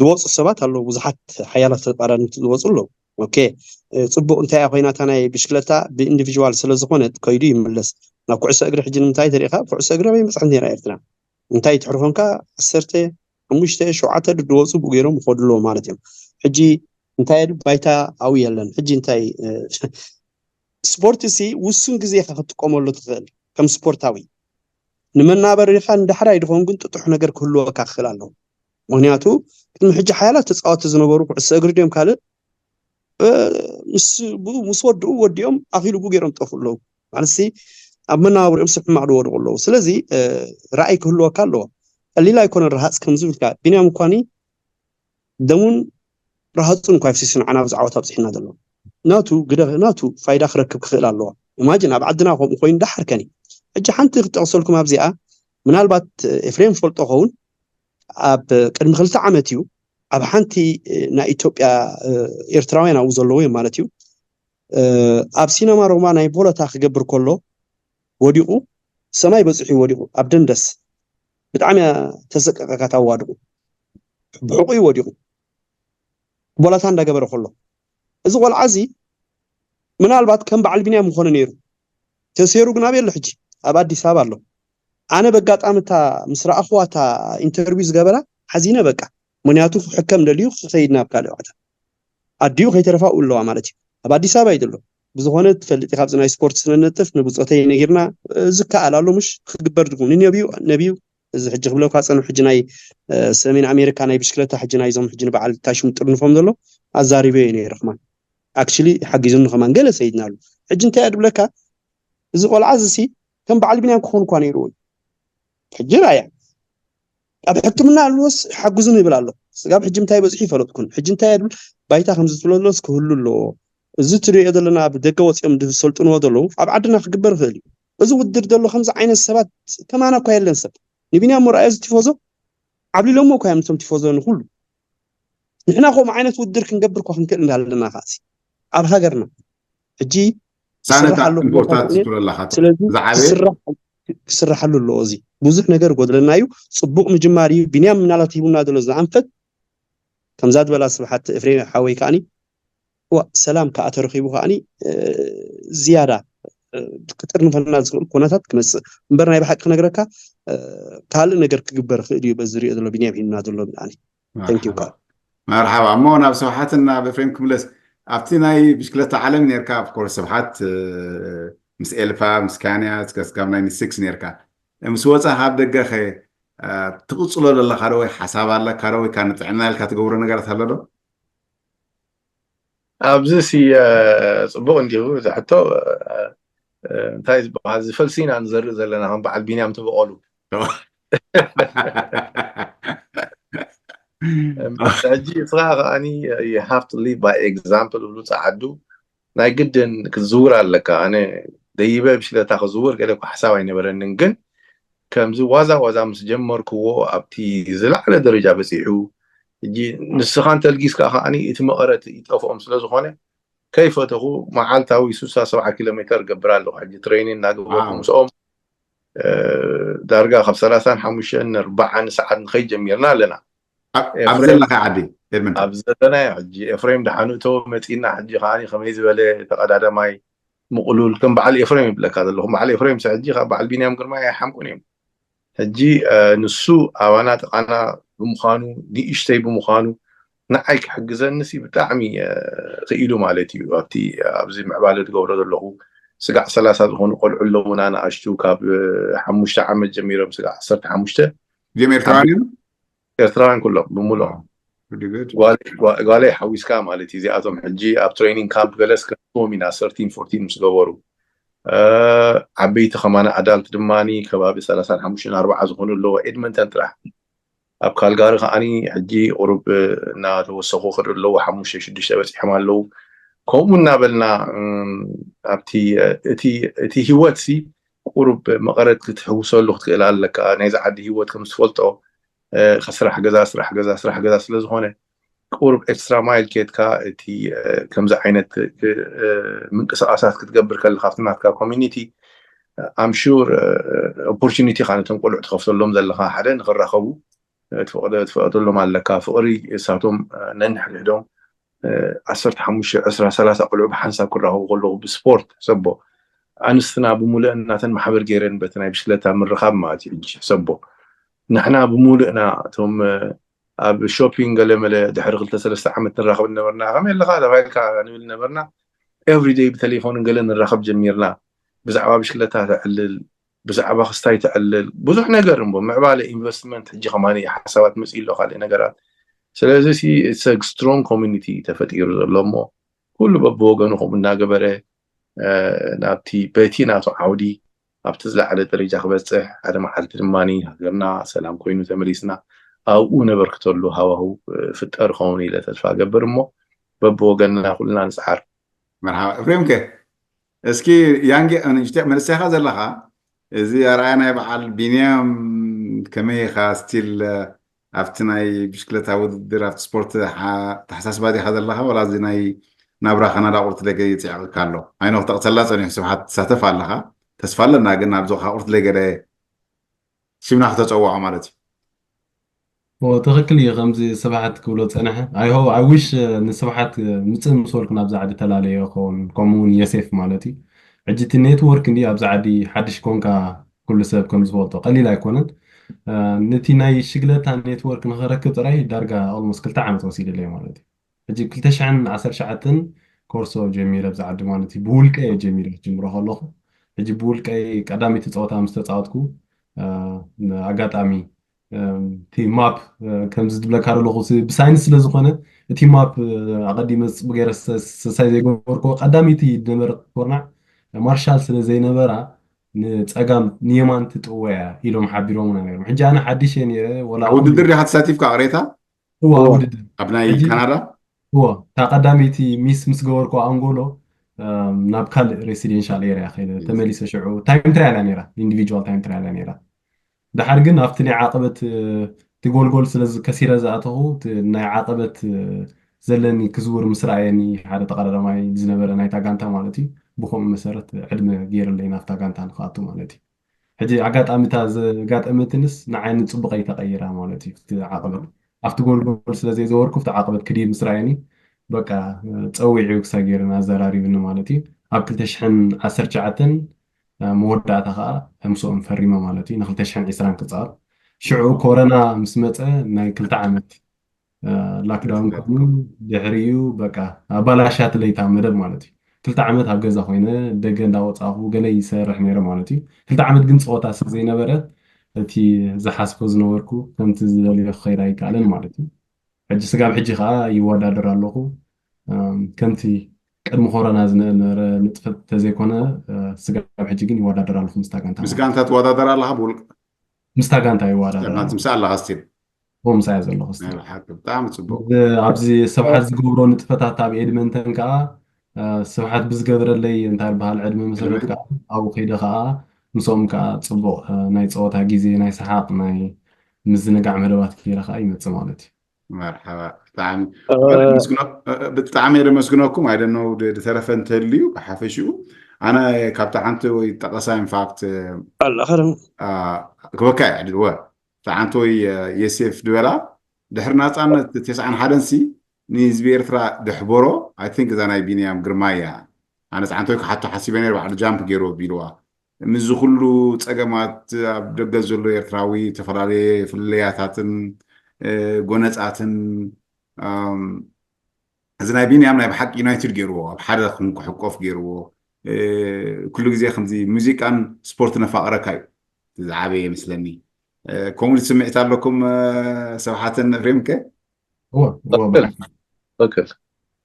ዝወፁ ሰባት ኣለዉ ብዙሓት ሓያላት ተቃራንቲ ዝወፁ ኣለዉ ኦኬ ፅቡቅ እንታይ ኮይና እታ ናይ ብሽክለታ ብኢንዲቪዥዋል ስለዝኮነት ከይዱ ይምለስ ናብ ኩዕሶ እግሪ ሕጂ ንምንታይ ተሪኢካ ኩዕሶ እግሪ ኣበይ በፅሐት ነራ ኤርትራ እንታይ ትሕርፎንካ ዓሰርተ ሓሙሽተ ሸውዓተ ድድወፁ ብገይሮም ይኸዱ ኣለዉ ማለት እዮም ሕጂ እንታይ ባይታ ኣው የለን ሕጂ እንታይ ስፖርት ሲ ውሱን ግዜ ኢካ ክትጥቀመሉ ትኽእል ከም ስፖርታዊ ንመናበሪኻ ንዳሕራይ ድኾን ግን ጥጡሕ ነገር ክህልወካ ክኽእል ኣለዎ ምክንያቱ ቅድሚ ሕጂ ሓያላት ተፃወቲ ዝነበሩ ኩዕሶ እግሪ ድዮም ካልእ ምስ ወድኡ ወዲኦም ኣኺሉ ቡ ገይሮም ጠፉ ኣለዉ ማለት ኣብ መነባብሪኦም ስብ ሕማቕ ድወድቁ ኣለዉ ስለዚ ራእይ ክህልወካ ኣለዎ ቀሊል ኣይኮነ ረሃፅ ከምዝብልካ ቢንያም እኳኒ ደሙን ረሃፁን እኳ ፍሲሱ ንዓና ብዛዕባ ኣብፅሒና ዘሎ ናቱ ግደ ናቱ ፋይዳ ክረክብ ክኽእል ኣለዎ ኢማጅን ኣብ ዓድና ከምኡ ኮይኑ ዳሓር ከኒ ሕጂ ሓንቲ ክጠቕሰልኩም ኣብዚኣ ምናልባት ኤፍሬም ፈልጦ ኸውን ኣብ ቅድሚ ክልተ ዓመት እዩ ኣብ ሓንቲ ናይ ኢትዮጵያ ኤርትራውያን ኣብኡ ዘለዉ እዮም ማለት እዩ ኣብ ሲነማ ሮማ ናይ ቦለታ ክገብር ከሎ ወዲቑ ሰማይ በፂሑ ወዲቑ ኣብ ደንደስ ብጣዕሚ ተሰቀቀካ ታዋድቑ ብሕቑ እዩ ወዲቑ ቦላታ እንዳገበረ ከሎ እዚ ቆልዓ እዚ ምናልባት ከም በዓል ቢንያም ምኾነ ነይሩ ተሴሩ ግን ኣበይ ኣሎ ሕጂ ኣብ ኣዲስ ኣበባ ኣሎ ኣነ በጋጣሚ እታ ምስ ረኣኽዋ እታ ኢንተርቪው ዝገበራ ሓዚነ በቃ ምክንያቱ ክሕከም ደልዩ ክኸይድ ናብ ካልእ ዋዕታ ኣዲኡ ከይተረፋ ኣለዋ ማለት እዩ ኣብ ኣዲስ ኣበባ እዩ ዘሎ ብዝኾነ ትፈልጥ ካብዚ ናይ ስፖርት ስነነጥፍ ንብፆተይ ነጊርና ዝከኣል ኣሎ ምሽ ክግበር ድኹም ንነቢዩ ነቢዩ እዚ ሕጂ ክብለካ ፀንሑ ሕጂ ናይ ሰሜን ኣሜሪካ ናይ ብሽክለታ ሕጂ ናይዞም ሕጂ ንበዓል ታሽሙ ጥርንፎም ዘሎ ኣዛሪበ እዩ ነይረ ከማን ኣክቹሊ ሓጊዙኒ ከማን ገለ ሰይድና ኣሉ ሕጂ እንታይ ኣድብለካ እዚ ቆልዓ እዚ ሲ ከም በዓል ቢንያም ክኾን እኳ ነይርዎ እዩ ሕጂ ራያ ኣብ ሕክምና ኣለዎስ ሓግዙን ይብል ኣሎ። ስጋብ ሕጂ እንታይ በፂሑ ይፈለጥኩን። ሕጂ እንታይ የብል ባይታ ከምዚ ትብሎ ዘሎስ ክህሉ ኣለዎ። እዚ ትሪኦ ዘለና ኣብ ደገ ወፂኦም ዝሰልጥንዎ ዘለዉ ኣብ ዓድና ክግበር ይኽእል እዩ። እዚ ውድድር ዘሎ ከምዚ ዓይነት ሰባት ከማና እኳ የለን ሰብ ንቢንያም ሞርኣዮ እዚ ቲፎዞ ዓብሊሎሞ እኳ እዮም እቶም ቲፎዞ ንኩሉ። ንሕና ከምኡ ዓይነት ውድድር ክንገብር እኳ ክንክእል እንዳለና ከዓሲ ኣብ ሃገርና ሕጂ ሳነታ ክስራሕ ኣለዎ ኢምፖርታንት ኩነታት እዩ። ትብለላ ካቶ ስለዚ ዝዓበየ ክስራሕ ክስራሓሉ ኣለዎ። እዚ ብዙሕ ነገር ጎድለና እዩ። ፅቡቅ ምጅማር እዩ። ቢንያም ምናልባት ሂቡና ዘሎ ዝኣንፈት ከምዛ ዝበላ ስብሓት ኤፍሬም ሓወይ ከዓኒ ዋ ሰላም ከዓ ተረኺቡ ከዓኒ ዝያዳ ክጥርንፈና ዝኽእል ኩነታት ክመፅእ እምበር ናይ ብሓቂ ክነግረካ ካልእ ነገር ክግበር ይኽእል እዩ። በዚ ዝሪኦ ዘሎ ቢንያም ሂብና ዘሎ ብጣዕሚ thank you ከዓ መርሓባ እሞ ናብ ስብሓትን ናብ ኤፍሬም ክምለስ። ኣብቲ ናይ ብሽክለታ ዓለም ነርካ ኦፍኮርስ ስብሓት ምስ ኤልፋ ምስ ካንያ እስከ ስጋብ ናይ ስክስ ነርካ ምስ ወፃ ካብ ደገኸ ትቕፅሎ ዘለካ ዶ ወይ ሓሳብ ኣለካ ዶ ወይ ካ ንጥዕና ኢልካ ትገብሮ ነገራት ኣሎ ዶ? ኣብዚ ሲ ጽቡቕ እንዲሁ እዚ ሕቶ እንታይ ዝበሃል ዝፈልሲ ኢና ንዘርኢ ዘለና ከም በዓል ቢንያም ተበቐሉ ሕጂ እስኻ ከዓኒ you have to lead by example ብሉ ጸዓዱ ናይ ግድን ክትዝውር ኣለካ ኣነ ደይበ ብሽለታ ክዝውር ገለ እኳ ሓሳብ ኣይነበረንን ግን ከምዚ ዋዛ ዋዛ ምስ ጀመርክዎ ኣብቲ ዝለዓለ ደረጃ በፂሑ ሕጂ ንስኻ እንተልጊስካ ከዓኒ እቲ መቐረት ይጠፍኦም ስለ ዝኾነ ከይፈተኹ መዓልታዊ ሱሳ ሰብዓ ኪሎ ሜተር ገብር ኣለኹ ሕጂ ትሬኒን እናገበርኩ ምስኦም ዳርጋ ካብ ሰላሳን ሓሙሽተን ንርባዓን ሰዓት ንኸይድ ጀሚርና ኣለና ኣብ ዘለኻ ዓዲ ኤድመንተን ኣብ ዘለናዮ ሕጂ ኤፍሬም ደሓኑ እተወ መፂና ሕጂ ከዓኒ ከመይ ዝበለ ተቐዳዳማይ ምቕሉል ከም በዓል ኤፍሬም ይብለካ ዘለኹ በዓል ኤፍሬም ስ ሕጂ ካብ በዓል ቢንያም ግርማ ኣይሓምቁን እዮም ሕጂ ንሱ ኣባና ጥቓና ብምዃኑ ንእሽተይ ብምዃኑ ንዓይ ክሕግዘኒ ሲ ብጣዕሚ ክኢሉ ማለት እዩ ኣብቲ ኣብዚ ምዕባለ ትገብሮ ዘለኹ ስጋዕ ሰላሳ ዝኾኑ ቆልዑ ኣለውና ንኣሽቱ ካብ ሓሙሽተ ዓመት ጀሚሮም ስጋዕ ዓሰርተ ሓሙሽተ እዚኦም ኤርትራውያን እዮም ኤርትራውያን ኩሎም ብምልኦም Pretty good. ጓለይ ሓዊስካ ማለት እዩ እዚኣቶም ሕጂ ኣብ ትሬኒንግ ካምፕ ገለስ ከዎም ኢና ሰርቲን ፎርቲን ምስ ገበሩ ዓበይቲ ከማና ኣዳልት ድማ ከባቢ ሰላሳን ሓሙሽተን ኣርባዓ ዝኾኑ ኣለዎ ኤድመንተን ጥራሕ ኣብ ካልጋሪ ከዓኒ ሕጂ ቁሩብ እናተወሰኹ ክርኢ ኣለዉ ሓሙሽተ ሽዱሽተ በፂሖም ኣለዉ ከምኡ እናበልና ኣብቲ እቲ ህይወት ሲ ቁሩብ መቐረት ክትሕውሰሉ ክትክእል ኣለካ ናይዚ ዓዲ ህይወት ከም ዝትፈልጦ ስራሕ ገዛ ስራሕ ገዛ ስራሕ ገዛ ስለ ዝኾነ ቁሩብ ኤክስትራ ማይል ኬድካ እቲ ከምዚ ዓይነት ምንቅስቃሳት ክትገብር ከለካ ኣብቲ ናትካ ኮሚኒቲ ኣም ሹር ኦፖርቹኒቲ ካ ነቶም ቆልዑ ትከፍተሎም ዘለካ ሓደ ንክራኸቡ ትፈቅደሎም ኣለካ ፍቅሪ እሳቶም ነንሕድሕዶም ዓሰርተ ሓሙሽተ ዕስራ ሰላሳ ቆልዑ ብሓንሳብ ክራኸቡ ከለኩ ብስፖርት ሕሰቦ ኣንስትና ብምሉእን ናተን ማሕበር ገይረን በቲ ናይ ብሽክለታ ምርኻብ ማለት እዩ ሕጂ ሕሰቦ ንሕና ብምሉእና እቶም ኣብ ሾፒንግ ገለ መለ ድሕሪ ክልተ ሰለስተ ዓመት ንራኸብ ነበርና ከመይ ኣለካ ተባሂልካ ንብል ነበርና everyday ብቴሌፎን ገለ ንራኸብ ጀሚርና ብዛዕባ ብሽክለታ ተዕልል ብዛዕባ ክስታይ ተዕልል ብዙሕ ነገር እሞ ምዕባለ ኢንቨስትመንት ሕጂ ከማን ሓሳባት መፅእ ኣሎ ካልእ ነገራት ስለዚ ሲ it's a strong community ተፈጢሩ ዘሎ እሞ ኩሉ በብወገኑ ከምኡ እናገበረ ናብቲ በቲ ናቱ ዓውዲ ኣብቲ ዝለዓለ ደረጃ ክበፅሕ ሓደ መዓልቲ ድማ ሃገርና ሰላም ኮይኑ ተመሊስና ኣብኡ ነበርክተሉ ሃዋህው ፍጠር ኸውን ኢለ ተስፋ ገብር እሞ በብወገንና ኩልና ንፅዓር መርሓባ እፍሬም ከ እስኪ ያንጌ ንሽተ መንስኻ ዘለኻ እዚ ኣርኣያ ናይ በዓል ቢንያም ከመይ ኢኻ ስቲል ኣብቲ ናይ ብሽክለታ ውድድር ኣብቲ ስፖርት ተሓሳስባ ዲኻ ዘለኻ ወላ እዚ ናይ ናብራ ካናዳ ቁርት ደገ ይፅዕቕካ ኣሎ ኣይኖ ክተቕተላ ፀኒሑ ስብሓት ትሳተፍ ኣለኻ ተስፋ ኣለና ግን ኣብዚ ካ ቁርት ደገ ሽምና ክተፀውዖ ማለት እዩ ትኽክል እዩ ከምዚ ስብሓት ክብሎ ፀንሐ ኣይሆ ኣይ ዊሽ ንስብሓት ምፅእ ምስ በልኩ ናብዚ ዓዲ ተላለዮ ይኸውን ከምኡ እውን የሴፍ ማለት እዩ ሕጂ እቲ ኔትወርክ እንዲ ኣብዚ ዓዲ ሓድሽ ኮንካ ኩሉ ሰብ ከም ዝፈልጦ ቀሊል ኣይኮነን ነቲ ናይ ሽግለታ ኔትወርክ ንኸረክብ ጥራይ ዳርጋ ኦልሞስት ክልተ ዓመት ወሲድለይ ማለት እዩ ሕጂ ክልተ ሽሕን ዓሰርተ ትሽዓተን ኮርሶ ጀሚረ ኣብዚ ዓዲ ማለት እዩ ብውልቀ እየ ጀሚረ ክጅምሮ ከለኹ ሕጂ ብውልቀይ ቀዳመይቲ ፀወታ ምስ ተፃወትኩ ኣጋጣሚ እቲ ማፕ ከምዚ ዝብለካ ዘለኹ ብሳይንስ ስለ ዝኾነ እቲ ማፕ ኣቐዲመ ፅቡ ገይረ ሰሳይ ዘይገበርክዎ ቀዳመይቲ ዝነበረ ኮርናዕ ማርሻል ስለ ዘይነበራ ንፀጋም ንየማን ትጥወያ ኢሎም ሓቢሮምና ነይሮም። ሕጂ ኣነ ሓዲሽ እየ ነይረ ወላ ኣብ ውድድር ዲኻ ተሳቲፍካ ቅሬታ እዋ ውድድር ኣብ ናይ ሕጂ ካናዳ እዎ እታ ቀዳመይቲ ሚስ ምስ ገበርኩ ኣንጎሎ እም፣ ናብ ካልእ ሬሲደንሻል ኤርያ ከይደ ተመሊሰ ሽዑ ታይም ትራያል እያ ነይራ ኢንዲቪጁዋል ታይም ትራያል እያ ነይራ። ድሓር ግን ኣብቲ ናይ ዓቐበት ትጎልጎል ስለ ከሲረ ዝኣተኹ ናይ ዓቐበት ዘለኒ ክዝውር ምስ ረኣየኒ ሓደ ተቐዳዳማይ ዝነበረ ናይታ ጋንታ ማለት እዩ ብከምኡ መሰረት ዕድመ ገይርለይ ናብታ ጋንታ ንክኣቱ ማለት እዩ። ሕጂ ኣጋጣሚ እታ ዘጋጠመትንስ ንዓይ ንፅቡቀይ ተቀይራ ማለት እዩ። እቲ ዓቐበት ኣብቲ ጎልጎል ስለ ዘይዘወርኩ እቲ ዓቐበት ክድይብ ምስ ረኣየኒ በቃ ፀዊዑ ክሳብ ገይርና ኣዘራሪብኒ ማለት እዩ። ኣብ ክልተ ሽሕን ዓሰርተ ትሽዓተን መወዳእታ ከዓ ምስኦም ፈሪመ ማለት እዩ። ን ክልተ ሽሕን ዕስራን ክፃወት ሽዑ ኮረና ምስ መፀ ናይ ክልተ ዓመት ላክዳውን ኮይኑ ድሕሪኡ በቃ ኣባላሻትለይ እታ መደብ ማለት እዩ። ክልተ ዓመት ኣብ ገዛ ኮይነ ደገ እንዳወፃኹ ገለ ይሰርሕ ነይረ ማለት እዩ። ክልተ ዓመት ግን ፀወታ ስለ ዘይነበረ እቲ ዝሓስቦ ዝነበርኩ ከምቲ ዝደልዮ ክኸይድ ኣይከኣለን ማለት እዩ። ሕጂ ስጋብ ሕጂ ከዓ ይወዳደር ኣለኹ። ከምቲ ቅድሚ ኮረና ዝነበረ ንጥፈት ተዘይኮነ ስጋብ ሕጂ ግን ይወዳደር ኣለኹ ምስታ ጋንታ ምስ ጋንታ ትወዳደር ኣለኻ ብውልቅ ምስታ ጋንታ ይወዳደር ናት ምስ ኣለኻ ስቲል ዎ ምሳያ ዘለኹ ስቲል ናይ ብሓቂ ብጣዕሚ ፅቡቅ ኣብዚ ስብሓት ዝገብሮ ንጥፈታት ኣብ ኤድመንተን ከዓ ስብሓት ብዝገበረለይ እንታይ በሃል ዕድመ መሰረት ከዓ ኣብኡ ከይደ ከዓ ምስኦም ከዓ ፅቡቅ ናይ ፀወታ ግዜ ናይ ሰሓቅ ናይ ምዝንጋዕ መደባት ገይረ ከዓ ይመፅእ ማለት እዩ መርሓባ ብጣዕሚ ብጣዕሚ የደመስግነኩም ኣይደነው ዝተረፈ እንተልዩ ብሓፈሽኡ ኣነ ካብቲ ሓንቲ ወይ ጠቀሳ ኢንፋክት ኣላኸረም ክበካ ዕድልወ ሓንቲ ወይ የሴፍ ድበላ ድሕሪ ናፃነት ተስዓን ሓደን ሲ ንህዝቢ ኤርትራ ደሕበሮ ኣይ ቲንክ እዛ ናይ ቢንያም ግርማ እያ ኣነ ሓንቲ ወይ ክሓቶ ሓሲበ ነር ባዕሉ ጃምፕ ገይርዎ ቢልዋ ምስዚ ኩሉ ፀገማት ኣብ ደገ ዘሎ ኤርትራዊ ዝተፈላለየ ፍለያታትን ጎነፃትን እዚ ናይ ቢንያም ናይ ብሓቂ ዩናይትድ ገይርዎ ኣብ ሓደ ክሕቆፍ ገይርዎ ኩሉ ግዜ ከምዚ ሙዚቃን ስፖርት ነፋቅረካ እዩ ዝዓበየ ይመስለኒ ከምኡ ስምዒት ኣለኩም ስብሓትን ፍሬምከ እወ እወ በል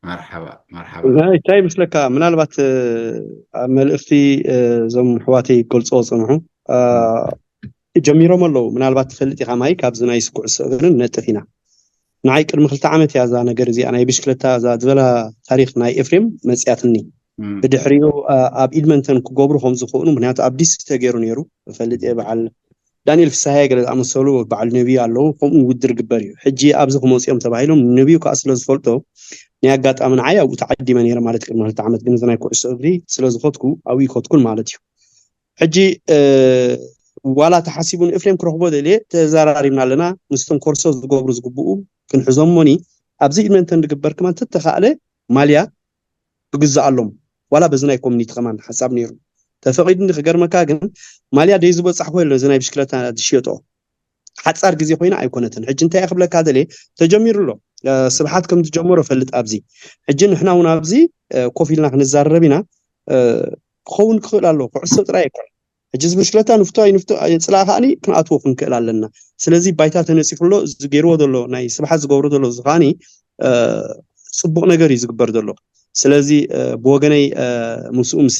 መርሓባ መርሓባ እንታይ ይመስለካ ምናልባት ኣብ መልእኽቲ እዞም ኣሕዋተይ ክገልፅዎ ዝፀንሑ ጀሚሮም ኣለዉ ምናልባት ትፈልጥ ኢኻ ማይ ካብዚ ናይ ኩዕሶ እግርን ነጥፍ ኢና ንዓይ ቅድሚ ክልተ ዓመት እያ እዛ ነገር እዚኣ ናይ ብሽክለታ እዛ ዝበላ ታሪክ ናይ ኤፍሬም መፅያትኒ ብድሕሪኡ ኣብ ኢድመንተን ክገብሩ ከም ዝኽእሉ ምክንያቱ ኣብ ዲሲ ተገይሩ ነይሩ ፈልጥ እየ በዓል ዳንኤል ፍሳሃየ ገለ ዝኣመሰሉ በዓል ነቢዩ ኣለዉ ከምኡ ውድድር ግበር እዩ ሕጂ ኣብዚ ክመፅኦም ተባሂሎም ነቢዩ ከዓ ስለ ዝፈልጦ ናይ ኣጋጣሚ ንዓይ ኣብኡ ተዓዲመ ነይረ ማለት ቅድሚ ክልተ ዓመት ግን እዚ ናይ ኩዕሶ እግሪ ስለ ዝኸትኩ ኣብኡ ይኸትኩን ማለት እዩ ሕጂ ዋላ ተሓሲቡ ንኤፍሬም ክረኽቦ ደልየ ተዘራሪብና ኣለና ምስቶም ኮርሶ ዝገብሩ ዝግብኡ ክንሕዞሞኒ ኣብዚ ኢድመንተን ዝግበር ከማን ተተኻእለ ማልያ ክግዝኣሎም ዋላ በዚ ናይ ኮሚኒቲ ከማን ሓሳብ ነይሩ ተፈቒድኒ ክገርመካ ግን ማልያ ደይ ዝበፃሕኮ የሎ እዚ ናይ ብሽክለታ ዝሽየጦ ሓፃር ግዜ ኮይና ኣይኮነትን ሕጂ እንታይ ክብለካ ደልየ ተጀሚሩ ኣሎ ስብሓት ከም ዝጀመሮ ፈልጥ ኣብዚ ሕጂ ንሕና እውን ኣብዚ ኮፍ ኢልና ክንዛረብ ኢና ክኸውን ክኽእል ኣሎ ኩዕሶ ጥራይ ኣይኮን ሕጂ እዚ ብሽክለታ ንፍቶ ኣይንፍቶ የፅላእ ከዓኒ ክንኣትዎ ክንክእል ኣለና ስለዚ ባይታ ተነፂፉ ኣሎ እዚ ገይርዎ ዘሎ ናይ ስብሓት ዝገብሮ ዘሎ እዚ ከዓኒ ፅቡቅ ነገር እዩ ዝግበር ዘሎ ስለዚ ብወገነይ ምስኡ ምስ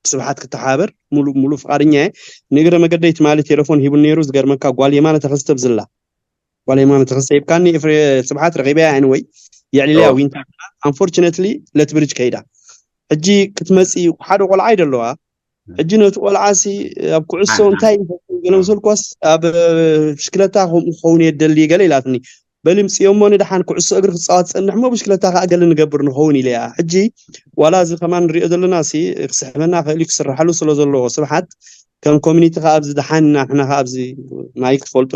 ስብሓት ክተሓባበር ሙሉእ ሙሉእ ፍቃደኛ እየ ንእግረ መገደይ ትማሊ ቴሌፎን ሂቡ ነይሩ ዝገርመካ ጓል የማነ ተኸስተ ብዝላ ጓል የማነ ተኸስተ ሂብካኒ ስብሓት ረኺበያ ኣንወይ የዕሊለያ ዊንታ unfortunately ለትብሪጅ ከይዳ ሕጂ ክትመፂ ሓደ ቆልዓ ይደለዋ ሕጂ ነቲ ቆልዓ ሲ ኣብ ኩዕሶ እንታይ ገለ መሰልኳስ ኣብ ብሽክለታ ከምኡ ክኸውን እየ ደሊ ገለ ኢላትኒ በሊ ምፅዮሞ ንድሓን ኩዕሶ እግሪ ክፃወት ፀንሕ ሞ ብሽክለታ ከዓ ገለ ንገብር ንኸውን ኢለ እያ ሕጂ ዋላ እዚ ከማን ንሪኦ ዘለና ሲ ክስሕበና ክእል ክስርሓሉ ስለ ዘለዎ ስብሓት ከም ኮሚኒቲ ከዓ ኣብዚ ድሓን ናሕና ከዓ ኣብዚ ማይ ክፈልጦ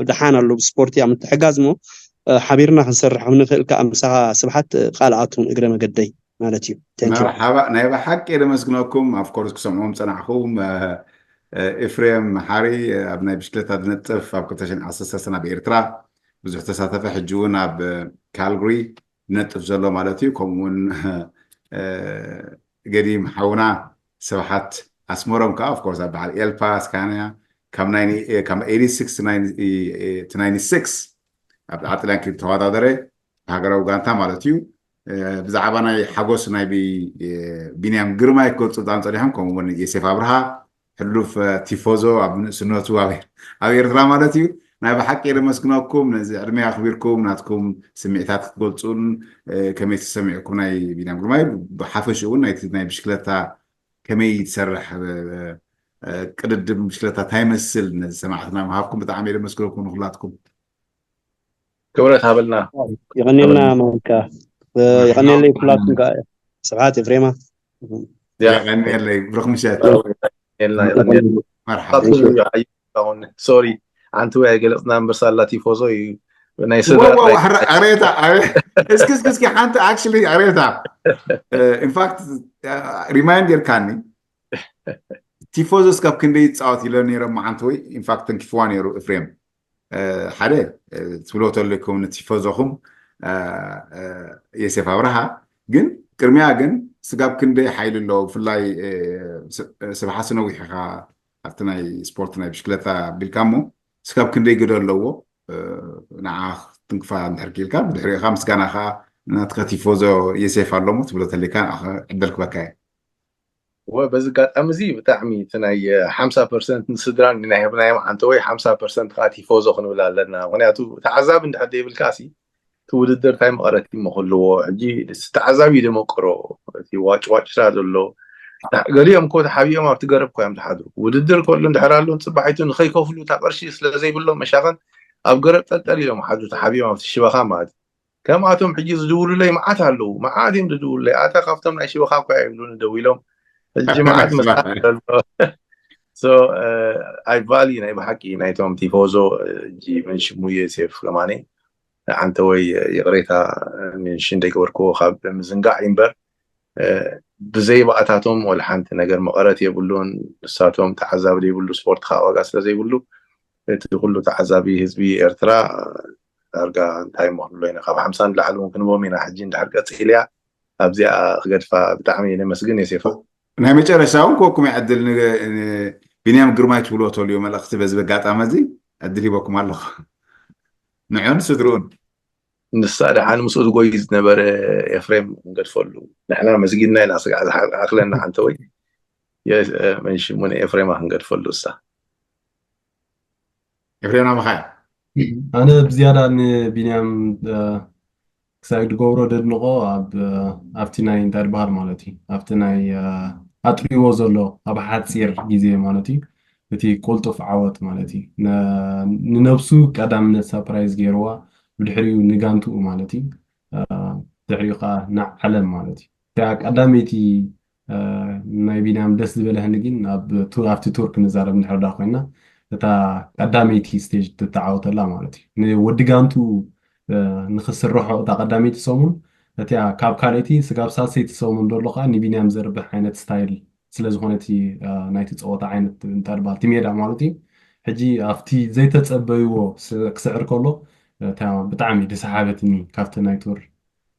ድሓን ኣሎ ብስፖርት እያ ምትሕጋዝ ሞ ሓቢርና ክንሰርሕ ንኽእል ከዓ ምሳኻ ስብሓት ቃል ኣቱን እግረ መገደይ ማለት እዩ መርሓባ ናይ ብሓቂ የደመስግነኩም ኣፍኮርስ ክሰምዖም ፀናዕኹም ኤፍሬም መሓሪ ኣብ ናይ ብሽክለታ ዝነጥፍ ኣብ ክልተ ሽሕን ዓሰርተ ሰለስተን ኣብ ኤርትራ ብዙሕ ተሳተፈ ሕጂ እውን ኣብ ካልግሪ ዝነጥፍ ዘሎ ማለት እዩ ከምኡውን ገዲም ሓውና ስብሓት ኣስመሮም ከዓ ኦፍኮርስ ኣብ በዓል ኤልፓ ስካንያ ካብ ኤይቲ ሲክስ ናይንቲ ሲክስ ኣብ ዓጥላን ክብል ተወዳደረ ብሃገራዊ ጋንታ ማለት እዩ ብዛዕባ ናይ ሓጎስ ናይ ቢንያም ግርማይ ክትገልፁ ብጣዕሚ ፀኒሖም፣ ከምኡ እውን የሴፍ ኣብርሃ ሕሉፍ ቲፎዞ ኣብ ንእስነቱ ኣብ ኤርትራ ማለት እዩ። ናይ ብሓቂ የመስግነኩም፣ ነዚ ዕድመ ኣኽቢርኩም ናትኩም ስምዒታት ክትገልፁን ከመይ ተሰሚዕኩም ናይ ቢንያም ግርማይ፣ ብሓፈሽኡ እውን ናይ ብሽክለታ ከመይ ትሰርሕ ቅድድም ብሽክለታ እንታይ ይመስል ነዚ ሰማዕትና ምሃብኩም ብጣዕሚ የመስግነኩም ንኩላትኩም። ክብረት ሃበልና። ይቐንየልና። ማንካ ይቐንየለይ ኩላትኩም ከዓ። ስብሓት ኤፍሬማ። የቐንየለይ። ብሩኽ ምሸት። መርሓባ። ሶሪ፣ ኣንቲ ወይ ኣይገለፅና እምበር ሳላ ቲፎዞ እዩ ናይ ስድራ ኣሬታ። እስኪ እስኪ እስኪ ሓንቲ ኣክሽሊ ኣሬታ ኢንፋክት ሪማይንድ ጌርካኒ። ቲፎዞ እስካብ ክንደይ ይፃወት ኢለ ነይረ መዓንቲ ወይ ኢንፋክት ተንኪፍዋ ነይሩ። ኤፍሬም ሓደ ትብሎ ተለኩም ንቲፎዞኹም የሴፍ ኣብርሃ፣ ግን ቅድሚያ ግን ስጋብ ክንደይ ሓይሊ ኣለዎ? ብፍላይ ስብሓት ነዊሕ ኢኻ ኣብቲ ናይ ስፖርት ናይ ብሽክለታ ቢልካ እሞ ስጋብ ክንደይ ግደ ኣለዎ? ንዓ ትንክፋ እንድሕር ክኢልካ ብድሕሪኡ ከዓ ምስጋና ከዓ ናትካ ቲፎዞ የሴፍ ኣሎ እሞ ትብሎ ተሊካ ዕድል ክበካ እየ። ወ በዚ ኣጋጣሚ እዚ ብጣዕሚ እቲ ናይ ሓምሳ ፐርሰንት ንስድራን ናይ ህብናዮም ሓንቲ ወይ ሓምሳ ፐርሰንት ከዓ ቲፎዞ ክንብል ኣለና። ምክንያቱ ተዓዛቢ እንድሕር ዘይብልካ ሲ እቲ ውድድር እንታይ መቐረት ይሞ ክህልዎ? ሕጂ ተዓዛቢ ደመቅሮ እቲ ዋጭዋጭታ ዘሎ ገሊኦም እኮ ተሓቢኦም ኣብቲ ገረብ እኮ እዮም ዝሓድሩ። ውድድር ከሎ እንድሕር ኣሎ ንፅባሒቱ ንከይከፍሉ እታ ቅርሺ ስለዘይብሎም መሻኸን ኣብ ገረብ ጠልጠል ኢሎም ሓድሩ ተሓቢኦም ኣብቲ ሽበኻ ማለት እዩ። ከምኣቶም ሕጂ ዝድውሉለይ መዓት ኣለዉ። መዓት እዮም ዝድውሉለይ። ኣታ ካብቶም ናይ ሽበኻ እኳ ይብሉኒ ደዊሎም። ሕጂ መዓት መስሓት ዘሎ። So I value ናይ ብሓቂ ናይቶም ቲፎዞ ሕጂ ምን ሽሙ የሴፍ ከማኒ ዓንተ ወይ ይቕሬታ ሜንሽን ደይገበርክዎ ካብ ምዝንጋዕ እዩ እምበር ብዘይ ባእታቶም ወላ ሓንቲ ነገር መቐረት የብሉን። ንሳቶም ተዓዛቢ ዘይብሉ ስፖርት ከዓ ዋጋ ስለ ዘይብሉ እቲ ኩሉ ተዓዛቢ ህዝቢ ኤርትራ ዳርጋ እንታይ እሞ ክንብሎ ኢና፣ ካብ ሓምሳ ንላዕሊ እውን ክንቦም ኢና። ሕጂ እንድሕር ቀፂልያ ኣብዚኣ ክገድፋ ብጣዕሚ ነመስግን የሴፋ። ናይ መጨረሻ እውን ክወኩም ዕድል ቢንያም ግርማይ ትብሎ ተልዮ መልእኽቲ በዚ በጋጣሚ እዚ ዕድል ሂበኩም ኣለኹ ንዑን ስድርኡን። ንሳ ደሓን ምስኡ ዝጎይ ዝነበረ ኤፍሬም ክንገድፈሉ ንሕና መስጊድና ኢና ስጋዕ ዝሓክለና ሓንተ ወይ መንሽሙን ኤፍሬማ ክንገድፈሉ እሳ ኤፍሬም ናምኻያ ኣነ ብዝያዳ ንቢንያም ክሳይ ድገብሮ ደድንቆ ኣብቲ ናይ እንታይ ድበሃል ማለት እዩ ኣብቲ ናይ ኣጥሪዎ ዘሎ ኣብ ሓፂር ግዜ ማለት እዩ እቲ ቁልጡፍ ዓወት ማለት እዩ ንነብሱ ቀዳምነት ሳፕራይዝ ገይርዋ ብድሕሪኡ ንጋንትኡ ማለት እዩ ድሕሪኡ ከዓ ንዓለም ማለት እዩ እቲኣ ቀዳመይቲ ናይ ቢንያም ደስ ዝበለህኒ ግን ኣብቲ ቱርክ ንዛረብ እንድሕር ዳ ኮይና እታ ቀዳመይቲ ስቴጅ ትተዓወተላ ማለት እዩ ንወዲ ጋንቱ ንክስርሖ እታ ቀዳመይቲ ሰሙን እቲኣ ካብ ካልእቲ ስጋብ ሳልሰይቲ ሰሙን ደሎ ከዓ ንቢንያም ዘርብሕ ዓይነት ስታይል ስለዝኾነ እቲ ናይቲ ፀወታ ዓይነት እንታይ ድበሃል እቲ ሜዳ ማለት እዩ ሕጂ ኣብቲ ዘይተፀበይዎ ክስዕር ከሎ ብጣዕሚ ደስ ሓበትኒ ካብቲ ናይ ቱር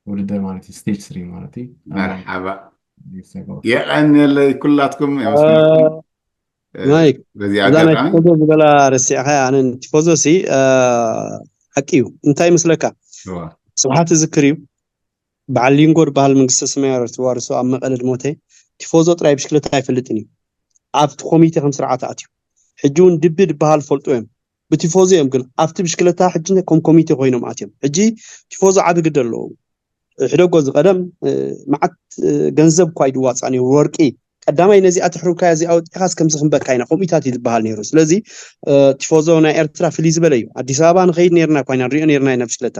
ውድድር ማለት እዩ ስቴጅ ስሪ ማለት እዩ መርሓባ የቐንየለይ ኩላትኩም ማይክ እዛ ናይ ቲፎዞ ዝበላ ረሲዕካ ኣነ ቲፎዞ ሲ ሓቂ እዩ እንታይ ይመስለካ ስብሓት ዝክር እዩ በዓል ሊንጎ ዝበሃል መንግስተ ሰማይ ተዋርሶ ኣብ መቐለ ድሞተ ቲፎዞ ጥራይ ብሽክለታ ኣይፈልጥን እዩ ኣብቲ ኮሚቴ ከም ስርዓት ኣትዩ ሕጂ እውን ድቢ ዝበሃል ፈልጡ እዮም ብቲፎዞ እዮም ግን ኣብቲ ብሽክለታ ሕጂ ከም ኮሚቴ ኮይኖም ኣትዮም ሕጂ ቲፎዞ ዓቢ ግደ ኣለዎ ሕደጎ ዝቀደም መዓት ገንዘብ እኳ ይድዋፃ ነይሩ ወርቂ ቀዳማይ ነዚኣ ትሕርብካያ እዚኣ ወፂኻስ ከምዚ ክንበካ ኢና ከምኡታት እዩ ዝበሃል ነይሩ ስለዚ ቲፎዞ ናይ ኤርትራ ፍልይ ዝበለ እዩ ኣዲስ ኣበባ ንኸይድ ነርና እኳ ኢና ንሪኦ ነርና ኢና ብሽክለታ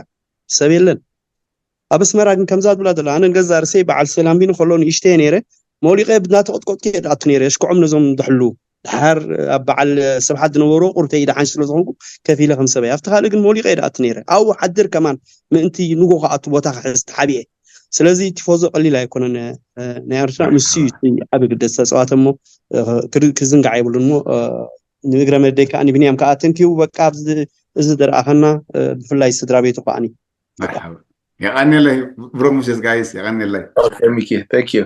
ሰብ የለን ኣብ ኣስመራ ግን ከምዛ ዝብላ ዘላ ኣነ ገዛ ርሰይ በዓል ሰላምቢኒ ከሎ ንእሽተየ ነይረ መውሊቀ ብናተቆጥቆጥኩ እየ ድኣቱ ነይረ የሽክዖም ነዞም ዝሕሉ ድሓር ኣብ በዓል ስብሓት ዝነበሩ ቁርተይ ደሓን ስለ ዝኾንኩ ከፊለ ከም ሰበይ ኣብቲ ካልእ ግን መውሊቀ እየ ድኣቱ ነይረ ኣብኡ ሓድር ከማን ምእንቲ ንጎ ከኣቱ ቦታ ክሕዝ ተሓቢኤ ስለዚ ቲፎዞ ቀሊል ኣይኮነን ናይ ኤርትራ ንሱ እዩ ዓብ ግደ ዝተፀዋተ እሞ ክዝንጋዕ የብሉን እሞ ንእግረ መደይ ከዓ ንብንያም ከዓ ተንኪዩ በቃ እዚ ዝረኣኸና ብፍላይ ስድራ ቤቱ ከዓኒ የቀንለይ ብሩክ ምሽት ጋይስ የቀንለይ ሚኪ thank you